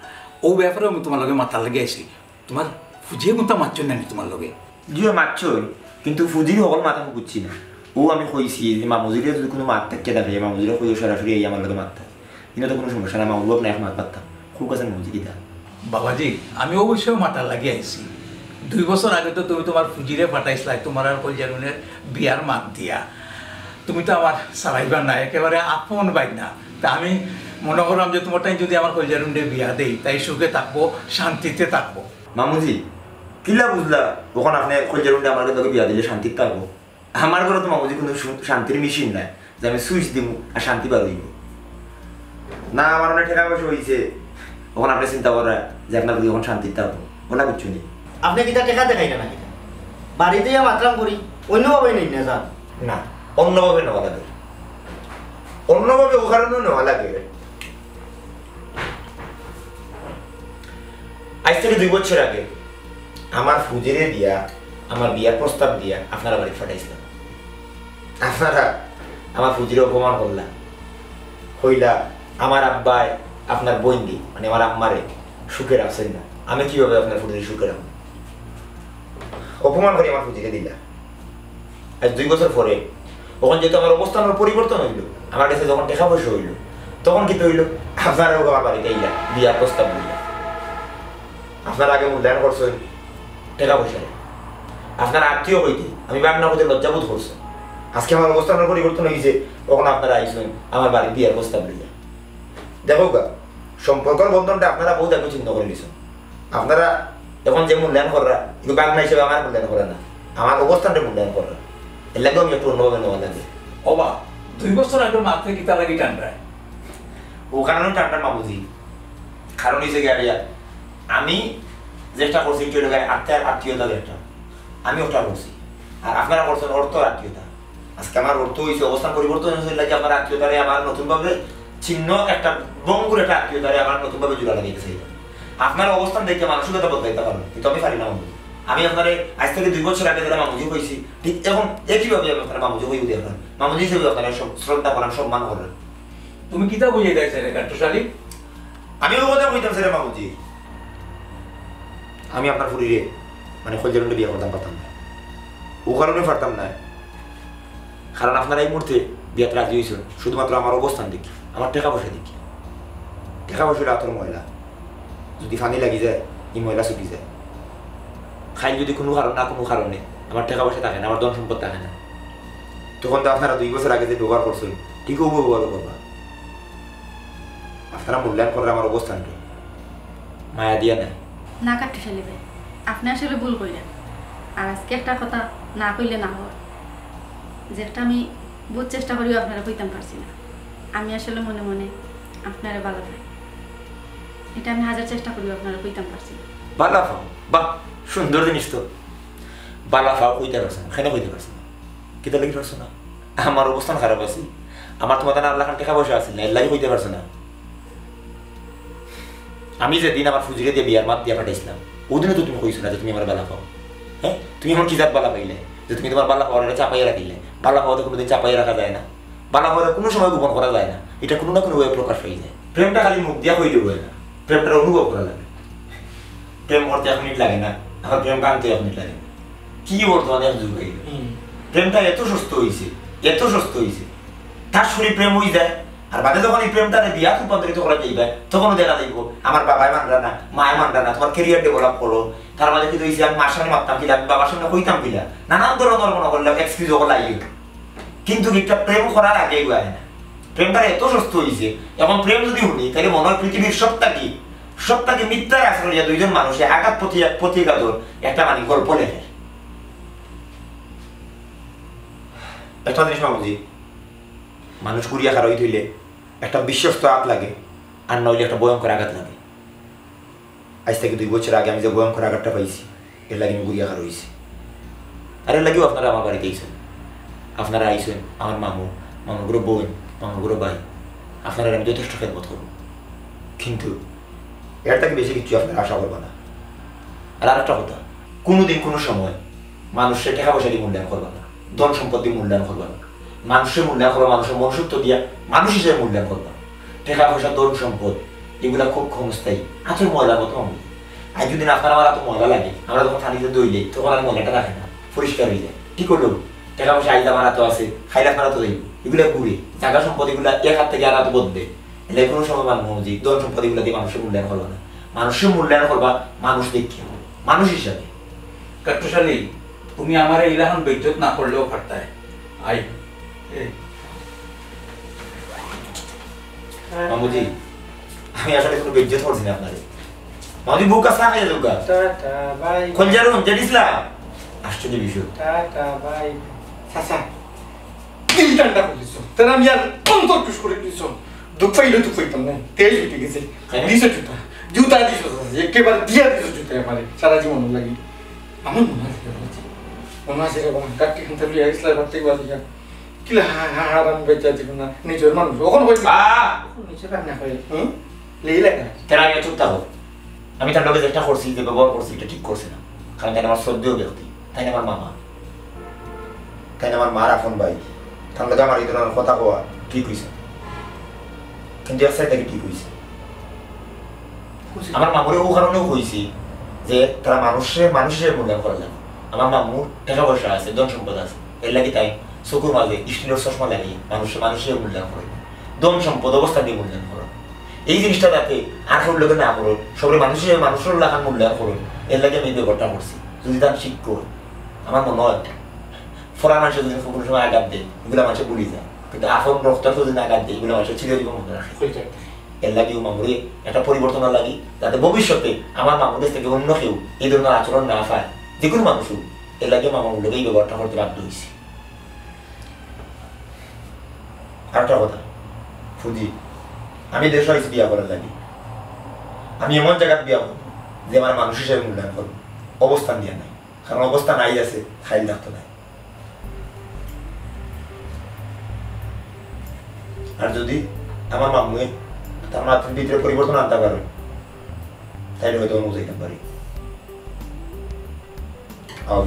ও ব্যাপারে আমি তোমার লগে মাতার লাগি আইছি। তোমার ফুজিয়ে কোনটা মাতছইন না নি তোমার লগে? জি, মাতছইন, কিন্তু ফুজির হকল মাত আমি বুঝছি না। ও আমি কইছি যে মামুজিরে যদি কোনো মাত থাকে থাকে, মামুজিরে কইও সরাসরি এই আমার লগে মাততা। কিন্তু তো কোনো সমস্যা না, মামুর বাপ না এক মাত পারতাম। খুব কাছে মামুজি কিতা? বাবাজি, আমি অবশ্যই মাতার লাগি আইছি। দুই বছর আগে তো তুমি তোমার ফুজিরে পাঠাইছলায়, তোমার আর কইজারুনের বিয়ার মাত দিয়া। তুমি তো আমার সারাইবার না, একেবারে আপন ভাই না। তা আমি মনে করলাম যে তোমার তাই যদি আমার কইজারুনরে বিয়া দেই, তাই সুখে থাকবো, শান্তিতে থাকবো। মামুজি, কিলা বুঝলা? ওখান আপনি কইজারুনরে আমার লগে বিয়া দিলে শান্তিতে থাকবো? আমার ঘরে তো মামুজি কোনো শু-, শান্তির মেশিন নাই যে আমি সুইচ দিমু আর শান্তি বার হইব। না, আমার অনেক টাকা পয়সা হইছে, ওখান আপনি চিন্তা করা যে আপনার বুঝি ওখান শান্তিতে থাকবো, ওলা বুঝছো নি? আপনি কিতা টেকা দেখাইরা না কিতা? বাড়িতে ইয়া মাতরাম করি, অন্যভাবে নেই না যান। না, অন্যভাবে নেওয়া লাগে, অন্যভাবে ও কারণেও নেওয়া লাগে। আজ থেকে দুই বছর আগে আমার ফুজিরে দিয়া, আমার বিয়ার প্রস্তাব দিয়া আপনারা বাড়ি পাঠাইছিলাম। আপনারা আমার ফুজিরে অপমান করলা, কইলা আমার আব্বায় আপনার বইনরে, মানে আমার আম্মারে সুখে রাখছেন না। আমি কিভাবে আপনার ফুজিরে সুখে রাখবো? অপমান করি আমার ফুজিরে দিলা। আজ দুই বছর পরে, তখন যেহেতু আমার অবস্থানর পরিবর্তন হইল, আমার কাছে যখন টাকা পয়সা হইল, তখন কিতা হইল? আপনারাও আমার বাড়িতে আইলা, বিয়ার প্রস্তাব দিলা। আপনারা আগে মূল্যায়ন করছেন টাকা পয়সায়, আপনারা আত্মীয় হইতে আমি বাংলা হইতে লজ্জাবোধ করছি। আজকে আমার অবস্থানর পরিবর্তন হইছে, তখন আপনারা আইছেন আমার বাড়ি বিয়ার প্রস্তাব লইয়া। দেখো গা, সম্পর্কর বন্ধনটা আপনারা বহুত আগে ছিন্ন করে দিছেন। আপনারা এখন যে মূল্যায়ন কররা, কিন্তু বাংলা হিসেবে আমার মূল্যায়ন করে না, আমার অবস্থানটা মূল্যায়ন কররা। এর লাগেও আমি একটু অন্যভাবে নেওয়া লাগে। ওবা, দুই বছর আগে মাত্র কিতা লাগি টানরায়? ও কারণে টানটা মামুজি। কারণ হইছে গিয়া, আমি যেটা করছি, একটু এলাকায় আত্মীয়, আত্মীয়তা যেটা, আমি ওটা করছি। আর আপনারা করছেন অর্থ আত্মীয়তা। আজকে আমার অর্থ হইছে, অবস্থান পরিবর্তন হইছে, লাগে আমার আত্মীয়তারে আমার নতুনভাবে ছিন্ন একটা ভঙ্গুর একটা আত্মীয়তারে আমার নতুনভাবে জোড়া লাগাইতে চাই। আপনার অবস্থান দেখে মানসিকতা বদলাইতে পারবেন, কিন্তু আমি পারি না মামুজি। আমি আপনারে আজ থেকে দুই বছর আগে যেটা মামুজি হইছি, ঠিক এখন একইভাবে আমি আপনার মামুজি হয়ে উঠি। আপনার মামুজি হিসেবে আপনারা সব শ্রদ্ধা করেন, সম্মান করেন। তুমি কিতা বুঝাইতায় চাইরায়, কাট্টুশ আলী? আমি ও কথা কইতাম চাইরাম মামুজি, আমি আপনার ফুরিরে, মানে, কইজারুনরে বিয়া করতাম পারতাম না, ও কারণে পারতাম না। কারণ আপনারা এই মুহূর্তে বিয়াত রাজি হইছেন শুধুমাত্র আমার অবস্থান দেখি, আমার টাকা পয়সা দেখি। টাকা পয়সা হইলে আতর ময়লা, যদি পানি লাগি যায়, এই ময়লা শুকি যায়। কাইল যদি কোনো কারণ, না কোনো কারণে আমার টাকা পয়সা থাকে না, আমার ধন সম্পদ থাকে না, তখন তো আপনারা দুই বছর আগে যে ব্যবহার করছেন, ঠিক ও ব্যবহার করবা। আপনারা মূল্যায়ন কররা আমার অবস্থানটা, মায়া দিয়া নায়। না কাট্টুশ আলী ভাই, আপনি আসলে ভুল কইরা। আর আজকে একটা কথা না কইলে না হয়। যে একটা আমি বহুত চেষ্টা করিও আপনারে কইতাম পারছি না। আমি আসলে মনে মনে আপনারে ভালা পাই। এটা আমি হাজার চেষ্টা করিও আপনারে কইতাম পারছি না। ভালা পাও? বাহ, সুন্দর জিনিস তো। ভালা পাও কইতা পারছো না, কেনে কইতা পারছো না? কিতার লাগি পারছো না? আমার অবস্থান খারাপ আছিল। আমার তুমার তান আল্লাহ খান টেকা পয়সা আছিল না, এর লাগি কইতা পারছো না। আমি যেদিন আমার ফুজিরে দিয়া বিয়ার মাত দিয়া পাঠাইছিলাম, অউ দিনও তো তুমি কইছো না যে তুমি আমারে ভালা পাও। হ্যাঁ, তুমি অখন কি জাত ভালা পাইলে যে তুমি তুমার ভালা পাওয়ারে চাপাইয়া রাখিলে? ভালা পাওয়া তো কুনুদিন চাপাইয়া রাখা যায় না, ভালা পাওয়ারে কুনু সময় গোপন করা যায় না, ইটা কুনু না কুনু ভাবে প্রকাশ পাই যায়। প্রেমটা খালি মুখ দিয়া কইলে অয় না, প্রেমটা অনুভব করা লাগে। প্রেম করতে এক মিনিট লাগে না, আবার প্রেম ভাঙতে এক মিনিট লাগে না। কি বর্তমানে এক যুগ অইলো। প্রেমটা এত সস্তা অইছে, এত সস্তা অইছে, তার শরীর প্রেম অই যায়। আর বাদে যখন এই প্রেমটারে বিয়াত রূপান্তরিত করা যাইবা, তখনও দেখা যাইবো আমার বাবায় মানরা না, মায়ে মানরা না, তুমার career develop করো। তার মাঝে কিতা অইছে, আমি মার সামনে মাততাম কিলা, আমি বাবার সামনে কইতাম কিলা, নানান ধরনের মনে করলাম excuse অকল আইও। কিন্তু একটা প্রেম করার আগে এগুলা হয় না। প্রেমটা এত সস্তা অইছে, এখন প্রেম যদি হুনি, তাইলে মনে অয় পৃথিবীর সব থাকি, সব থাকি মিথ্যার আশ্রয় লইয়া দুইজন মানুষে আঘাত প্রতি-, প্রতিঘাতর একটা মানে গল্প লেখে। একটা জিনিস মামুজি, মানুষ ঘুরিয়া খাড়া অইতে অইলে একটা বিশ্বস্ত আত লাগে, আর না অইলে একটা ভয়ঙ্কর আঘাত লাগে। আইজ থাকি দুই বছর আগে আমি যে ভয়ঙ্কর আঘাতটা পাইছি, এর লাগি আমি ঘুরিয়া খাড়া অইছি। আর এর লাগিও আপনারা আমার বাড়িত আইছইন, আপনারা আইছইন আমার মামু, মামুর ঘরর বইন, মামুর ঘরর ভাই, আপনারারে আমি যথেষ্ট খেদমত করমু। কিন্তু এর থাকি বেশি কিচ্ছু আপনারা আশা করবা না। আর আরেকটা কথা, কুনুদিন কুনু সময় মানুষরে টেকা পয়সা দিয়া মূল্যায়ন করবা না, ধন সম্পদ দিয়া মূল্যায়ন করবা না। মানুষরে মূল্যায়ন করবা মানুষর মনুষ্যত্ব দিয়া, মানুষ হিসেবে মূল্যায়ন করবা। টেকা পয়সা, ধন সম্পদ, এগুলা খুব ক্ষণস্থায়ী, আতর ময়লার মতো মামুলি। আর যদি আপনার আমার আতো ময়লা লাগে, আমরা যখন পানিতে ধইলে তখন আর ময়লাটা রাখে না, পরিষ্কার অই যায়। ঠিক অইলো? টেকা পয়সা আইজ আমার আতো আছে, কাইল আপনার আতো যাইবো, এগুলা ঘুরে। জাগা সম্পদ এগুলা এক হাত থাকি আর আতো বদলে। এর লাগি কুনু সময় মানমু যে ধন সম্পদ এগুলা দিয়া মানুষরে মূল্যায়ন করবা না। মানুষরে মূল্যায়ন করবা মানুষ দেখিয়া, মানুষ হিসাবে। কাট্টুশালী, তুমি আমারে ইলাখান বেইজ্জত না করলেও পারতায়। আই, এই। মামুজি, আমি আসলে কুনু বেইজ্জত করছি না আপনারে। মামুজি, বুক আসা খাইয়া যাউক্কা। Tata bye. খঞ্জারুন, জেডিসলা। আশ্চর্য বিষয়। Tata bye. চাচা, দিল ঠান্ডা করি দিছো। তারা আমি আর অন্তর টুস করি দিছো। দুখ পাইলে দুখ পাইতাম না। তেজ উঠি গেছে। হ্যাঁ। দিছো জুতা। জুতা দিছো চাচা। একেবারে দিয়া দিছো জুতা আমারে। সারা জীবন লাগি। আমার মনে আছে রে বাবা। মনে আছে রে বাবা। গাট্টি খান্তা লইয়া গেছিলা, বাড়তে গেলা। কিলা হা, হা, হারাম বেচা জীবন না। নিজর মানুষ। অখন কই? আহ! নিজর রান্না করে। হুম? লেই লাগা। তারা আমি চুপ থাকো। আমি তার লগে যেটা করছি, যে ব্যবহার করছি, এটা ঠিক করছি না। কারণ তাই আমার শ্রদ্ধেয় ব্যক্তি, তাই আমার মামা, তাই আমার মার আপন ভাই, তার লগে আমার এই ধরনের কথা কওয়া ঠিক অইছে না। কিন্তু এক সাইড থাকি ঠিক অইছে। আমার মামুরে অউ কারণেও কইছি যে তারা মানুষরে মানুষ হিসেবে মূল্যায়ন করা লাগে। আমার মামুর টেকা পয়সা আছে, ধন সম্পদ আছে, এর লাগি তাই চকুর মাঝে স্টিলের চশমা লাগিয়ে মানুষরে মানুষ হিসেবে মূল্যায়ন করে। ধন সম্পদ অবস্থা দিয়া মূল্যায়ন করে। এই জিনিসটা যাতে আর কেউর লগে না করে, সবরে মানুষ হিসেবে মানুষর লাখান মূল্যায়ন করে, এর লাগি আমি এই ব্যবহারটা করছি। যদি তার শিক্ষক আমার মনে অয়, ফরা মানুষে যদি কুনু সময় আঘাত দেয়, এগুলা মানুষে ভুলি যায়, কিন্তু আপন রক্তর যদি আঘাত দেয়, এগুলা মানুষে চিরজীবন মনে রাখে। এর লাগিও মামুরে একটা পরিবর্তন লাগি, যাতে ভবিষ্যতে আমার মামুর গেছ থাকি অন্য কেউ এই ধরনের আচরণ না পায়, যে কুনু মানুষ অউক। এর লাগিও মামুর লগে এই ব্যবহারটা করতে বাধ্য অইছি। আরেকটা কথা, ফুজি, আমি দেশো আইছি বিয়া করার লাগি। আমি এমন জাগাত বিয়া করমু যে আমার মানুষ হিসেবে মূল্যায়ন করবো, অবস্থান দিয়া নায়। কারণ অবস্থান আইজ আছে, কাইল থাকতো নায়। আর যদি আমার মামুয়ে তার মাতর ভিতরে পরিবর্তন আনতা পারে, তাইলে হয়তো আমি বুঝাইতাম পারি। আও।